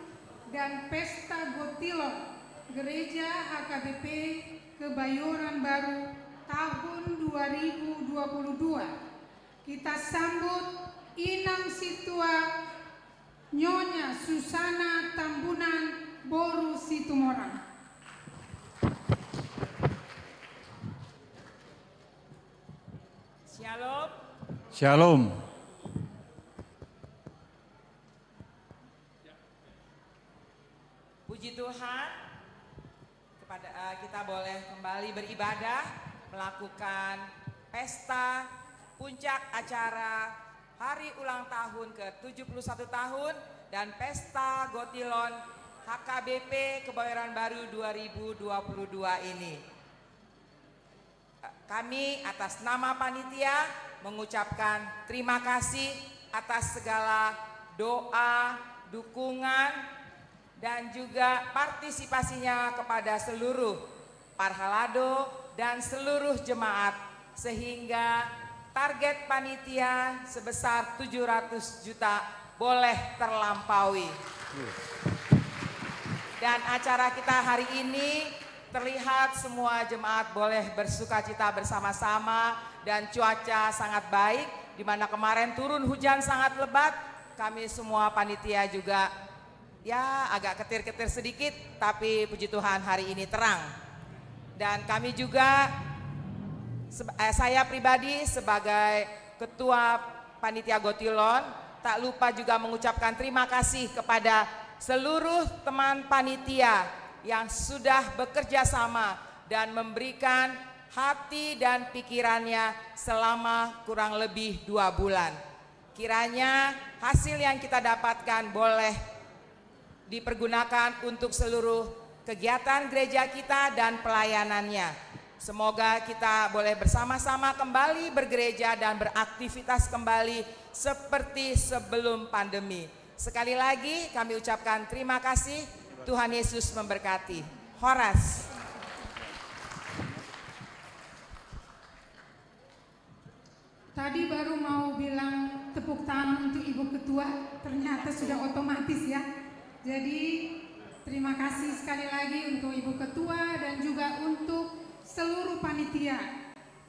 dan Pesta Gotilon Gereja H K B P Kebayoran Baru tahun dua ribu dua puluh dua. Kita sambut Inang Sintua Nyonya Susana Tambunan boru Situmorang. Shalom. Shalom. Puji Tuhan, kepada, eh, kita boleh kembali beribadah, melakukan pesta puncak acara hari ulang tahun ke tujuh puluh satu tahun dan pesta Gotilon H K B P Kebayoran Baru dua ribu dua puluh dua ini. Kami atas nama panitia mengucapkan terima kasih atas segala doa, dukungan, dan juga partisipasinya kepada seluruh parhalado dan seluruh jemaat, sehingga target panitia sebesar tujuh ratus juta boleh terlampaui. Dan acara kita hari ini terlihat semua jemaat boleh bersukacita bersama-sama dan cuaca sangat baik, di mana kemarin turun hujan sangat lebat. Kami semua panitia juga, ya, agak ketir-ketir sedikit, tapi puji Tuhan hari ini terang. Dan kami juga, seb-, eh, saya pribadi sebagai Ketua Panitia Gotilon, tak lupa juga mengucapkan terima kasih kepada seluruh teman panitia yang sudah bekerja sama dan memberikan hati dan pikirannya selama kurang lebih dua bulan. Kiranya hasil yang kita dapatkan boleh dipergunakan untuk seluruh kegiatan gereja kita dan pelayanannya. Semoga kita boleh bersama-sama kembali bergereja dan beraktivitas kembali seperti sebelum pandemi. Sekali lagi kami ucapkan terima kasih. Tuhan Yesus memberkati. Horas. Tadi baru mau bilang tepuk tangan untuk Ibu Ketua, ternyata sudah otomatis ya. Jadi, terima kasih sekali lagi untuk Ibu Ketua dan juga untuk seluruh panitia.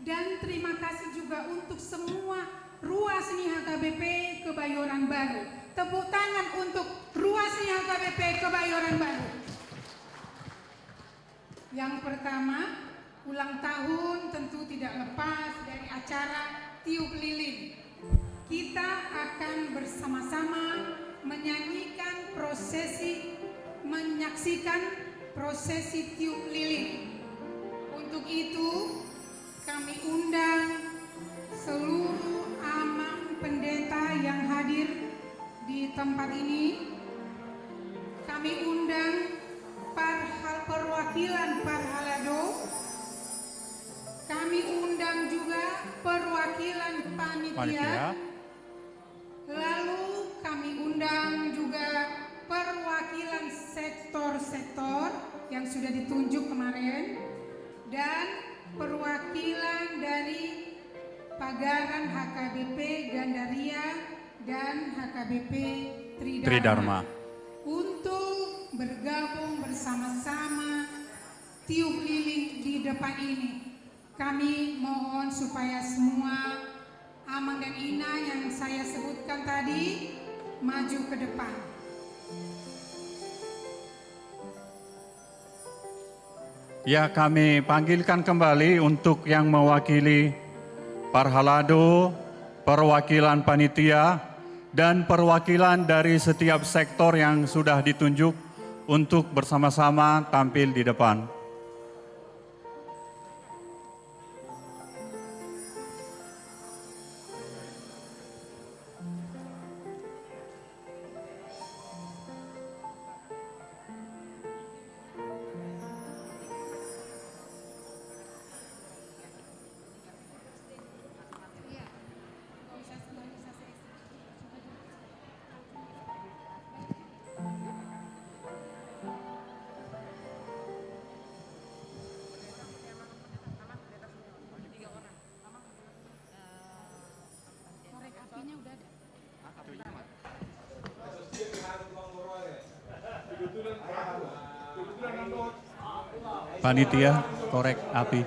Dan terima kasih juga untuk semua ruas ni H K B P Kebayoran Baru. Tepuk tangan untuk ruas ni H K B P Kebayoran Baru. Yang pertama, ulang tahun tentu tidak lepas dari acara tiup lilin. Kita akan bersama-sama menyanyikan prosesi, menyaksikan prosesi tiup lilin. Untuk itu, kami undang seluruh amang pendeta yang hadir di tempat ini. Kami undang parhal-, perwakilan parhalado. Kami undang juga perwakilan panitia. Panitia. Lalu kami undang juga perwakilan sektor-sektor yang sudah ditunjuk kemarin dan perwakilan dari Pagaran H K B P Gandaria dan H K B P Tridharma. Tridharma. Untuk bergabung bersama-sama tiup lilin di depan ini. Kami mohon supaya semua amang dan inang yang saya sebutkan tadi maju ke depan. Ya, kami panggilkan kembali untuk yang mewakili parhalado, perwakilan panitia, dan perwakilan dari setiap sektor yang sudah ditunjuk untuk bersama-sama tampil di depan. Panitia, korek api.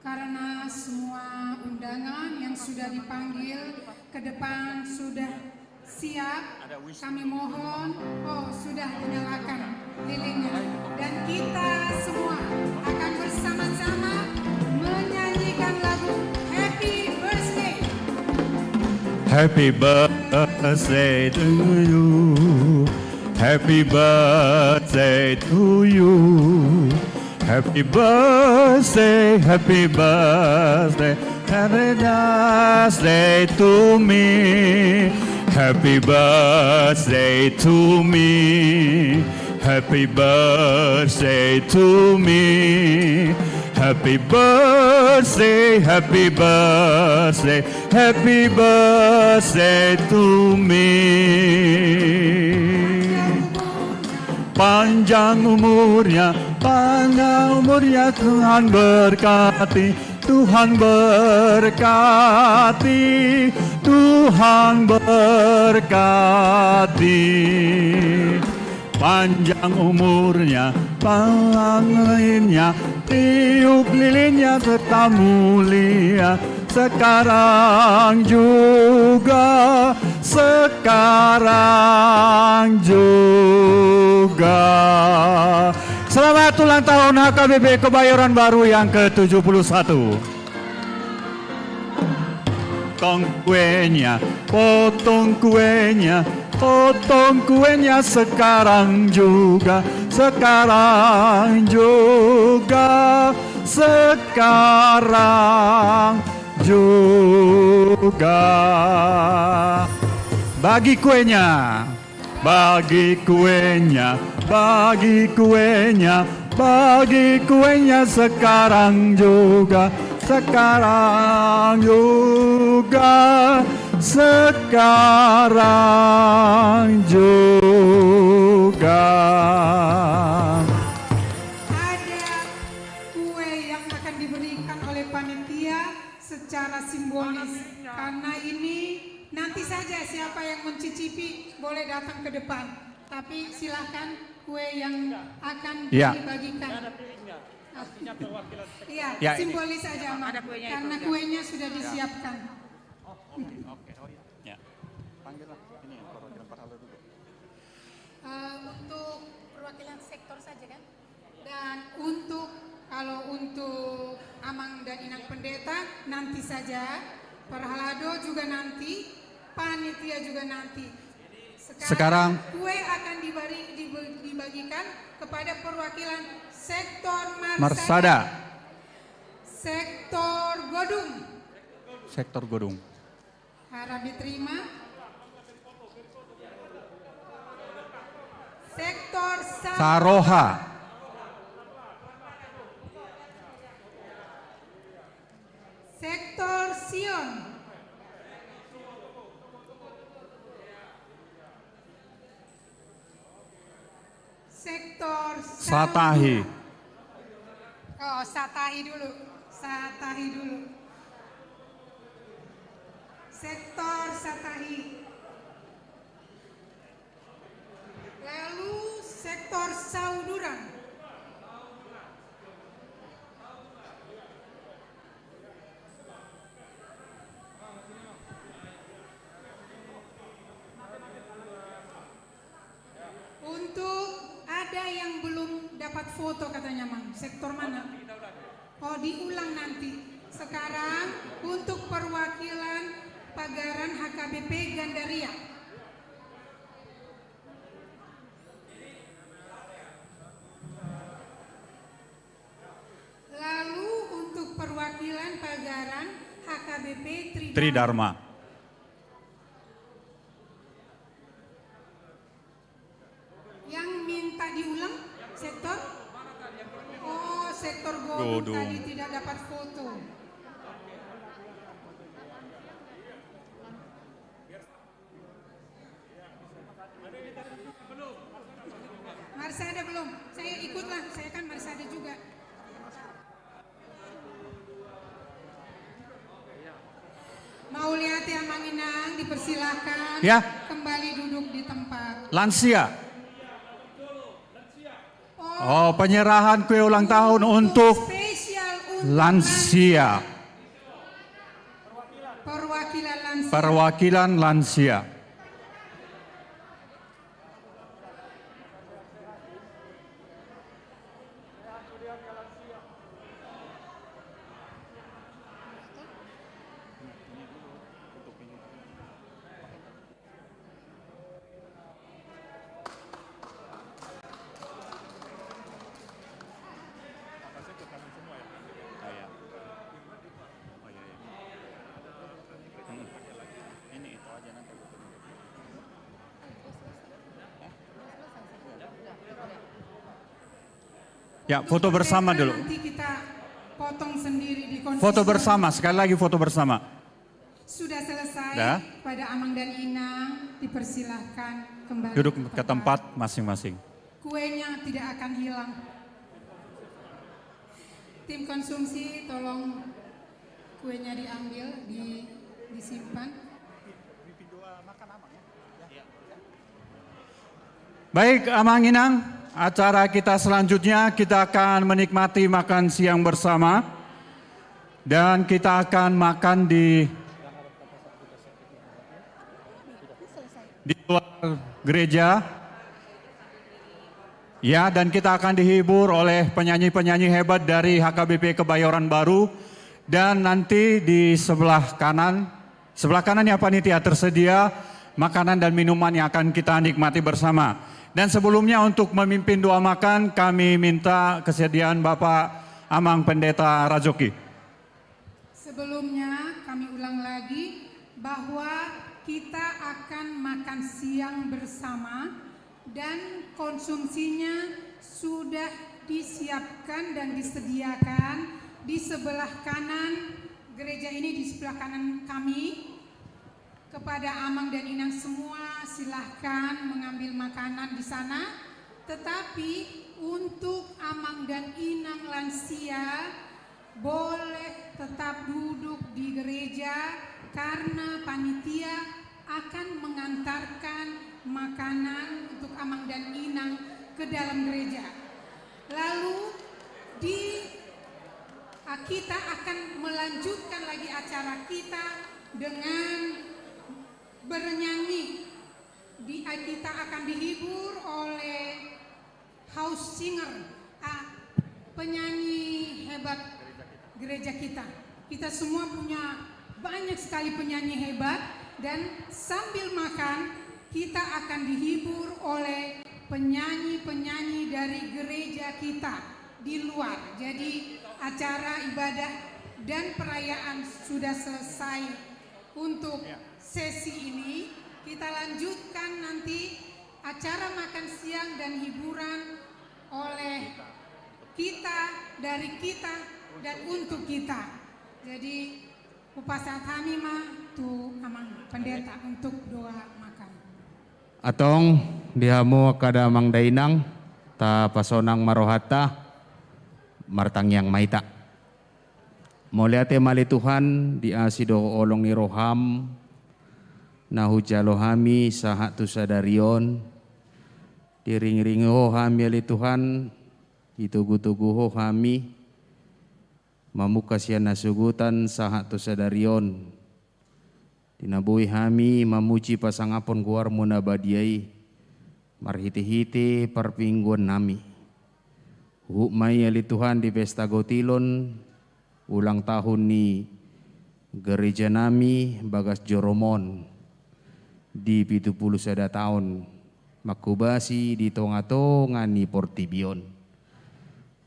Karena semua undangan yang sudah dipanggil ke depan sudah siap, kami mohon, oh, sudah dinyalakan lilinnya. Dan kita semua akan bersama-sama menyanyikan lagu Happy Birthday. Happy birthday to you. Happy birthday to you. Happy birthday, happy birthday, happy birthday to me. Happy birthday to me. Happy birthday to me. Happy birthday, happy birthday, happy birthday to me. Panjang umurnya, panjang umurnya, Tuhan berkati, Tuhan berkati, Tuhan berkati. Panjang umurnya, panjang lilinnya, tiup lilinnya serta mulia. Sekarang juga, sekarang juga. Selamat ulang tahun H K B P Kebayoran Baru yang ketujuh puluh satu. Potong kuenya, potong kuenya, potong kuenya sekarang juga, sekarang juga, sekarang juga. Bagi kuenya. Bagi kuenya, bagi kuenya, bagi kuenya sekarang juga, sekarang juga, sekarang juga. Ada kue yang akan diberikan oleh panitia secara simbolis. Karena ini nanti saja siapa yang mencicipi boleh datang ke depan. Tapi silahkan kue yang akan dibagikan. Iya, simbolis saja, Amang. Karena kuenya sudah disiapkan. Ya. Panggillah ini perwakilan Parhalo dulu. Eh, untuk perwakilan sektor saja, kan? Dan untuk, kalau untuk Amang dan Inang Pendeta, nanti saja. Parhalado juga nanti, panitia juga nanti. Sekarang kue akan dibari-, dibe-, dibagikan kepada perwakilan sektor Marsada. Marsada. Sektor Godung. Sektor Godung. Harap diterima. Sektor Sa-, Saroha. Sektor Sion. Sektor Satahi. Samudra. Oh, Satahi dulu. Satahi dulu. Sektor Satahi. Lalu sektor Sauduran. Untuk ada yang belum dapat foto katanya, Mang. Sektor mana? Oh, diulang nanti. Sekarang untuk perwakilan Pagaran H K B P Gandaria. Lalu untuk perwakilan Pagaran H K B P Tridharma. Tridharma. Yang minta diulang sektor? Oh, sektor Godung. Godung tadi tidak dapat foto. Marsada belum. Saya ikutlah, saya kan Marsada juga. Mauliate Amang Inang, dipersilakan. Ya. Kembali duduk di tempat. Lansia. Oh, penyerahan kue ulang tahun untuk spesial untuk lansia. Perwakilan lansia. Perwakilan lansia. Ya, foto bersama dulu. Nanti kita potong sendiri di konsistoris. Foto bersama, sekali lagi foto bersama. Sudah selesai, pada Amang dan Inang dipersilahkan kembali duduk ke tempat masing-masing. Kuenya tidak akan hilang. Tim konsumsi, tolong kuenya diambil, di, disimpan. Baik, Amang Inang, acara kita selanjutnya, kita akan menikmati makan siang bersama. Dan kita akan makan di, di luar gereja. Ya, dan kita akan dihibur oleh penyanyi-penyanyi hebat dari H K B P Kebayoran Baru. Dan nanti di sebelah kanan, sebelah kanannya panitia tersedia makanan dan minuman yang akan kita nikmati bersama. Dan sebelumnya, untuk memimpin doa makan, kami minta kesediaan Bapak Amang Pendeta Rajoki. Sebelumnya, kami ulang lagi bahwa kita akan makan siang bersama dan konsumsinya sudah disiapkan dan disediakan di sebelah kanan gereja ini, di sebelah kanan kami. Kepada Amang dan Inang semua, silahkan mengambil makanan di sana. Tetapi untuk Amang dan Inang lansia, boleh tetap duduk di gereja karena panitia akan mengantarkan makanan untuk Amang dan Inang ke dalam gereja. Lalu di, ah, kita akan melanjutkan lagi acara kita dengan bernyanyi. Di, ah, kita akan dihibur oleh house singer, ah, penyanyi hebat gereja kita. Kita semua punya banyak sekali penyanyi hebat, dan sambil makan, kita akan dihibur oleh penyanyi-penyanyi dari gereja kita di luar. Jadi, acara ibadah dan perayaan sudah selesai untuk sesi ini. Kita lanjutkan nanti acara makan siang dan hiburan oleh kita, dari kita, dan untuk kita. Jadi, hupasahat hami ma tu Amang Pendeta untuk doa makan. Antong, di hamu angka damang dainang, tapasonang ma rohanta, martangiang ma hita. Mauliate ma ale Tuhan, di asi dohot holong ni roham, na hujalo hami sahat tu sadari on, diiringiringi Ho hami ale Tuhan, ditogutogu Ho hami, mamungka sian hasogotan sahat tu sadari on. Di na boi hami mamuji pasangaphon goarmu na badia i, marhitehite parmingguan nami. Huhut ma i ale Tuhan di pesta gotilon ulang tahun ni gereja nami bagas joro on di pitu pulu sada taon manghobasi di tonga-tonga ni portibi on.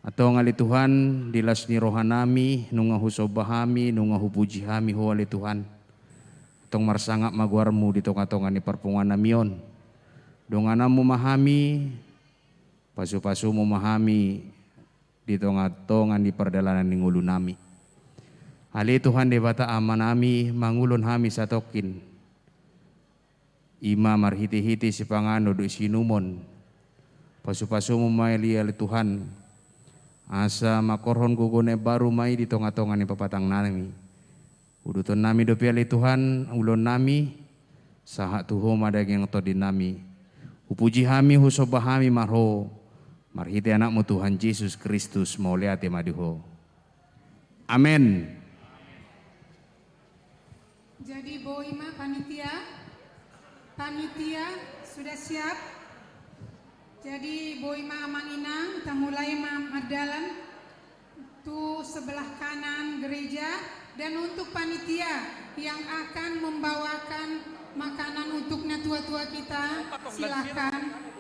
Antong ale Tuhan, di las ni roha nami, nunga husomba hami, nunga hupuji hami Ho ale Tuhan. Antong marsangap ma goarmu di tonga-tonga ni parpunguan nami on. Dongananmu ma hami, pasu-pasumu ma hami di tonga-tonga ni pardalanan ni ngolu nami. Ale Tuhan Debata Ama nami, mangulon hami satongkin. I ma marhite-hite sipanganon dohot siinumon. Pasu-pasumu ma i ale Tuhan, asa mangkorhon gogo na imbaru ma i di tonga-tonga ni pamatang nami. Uduton nami dope ale Tuhan ulaon nami, sahat tu Ho ma daging tondi nami. Hupuji hami, husomba hami ma Ho, marhite Anakmu Tuhan Jesus Kristus, mauliate ma di Ho. Amen. Jadi boi ma panitia, panitia sudah siap. Jadi boi ma amang inang, tamulai ma mardalan tu sebelah kanan gereja. Dan untuk panitia yang akan membawakan makanan untuk natua-tua kita, silakan.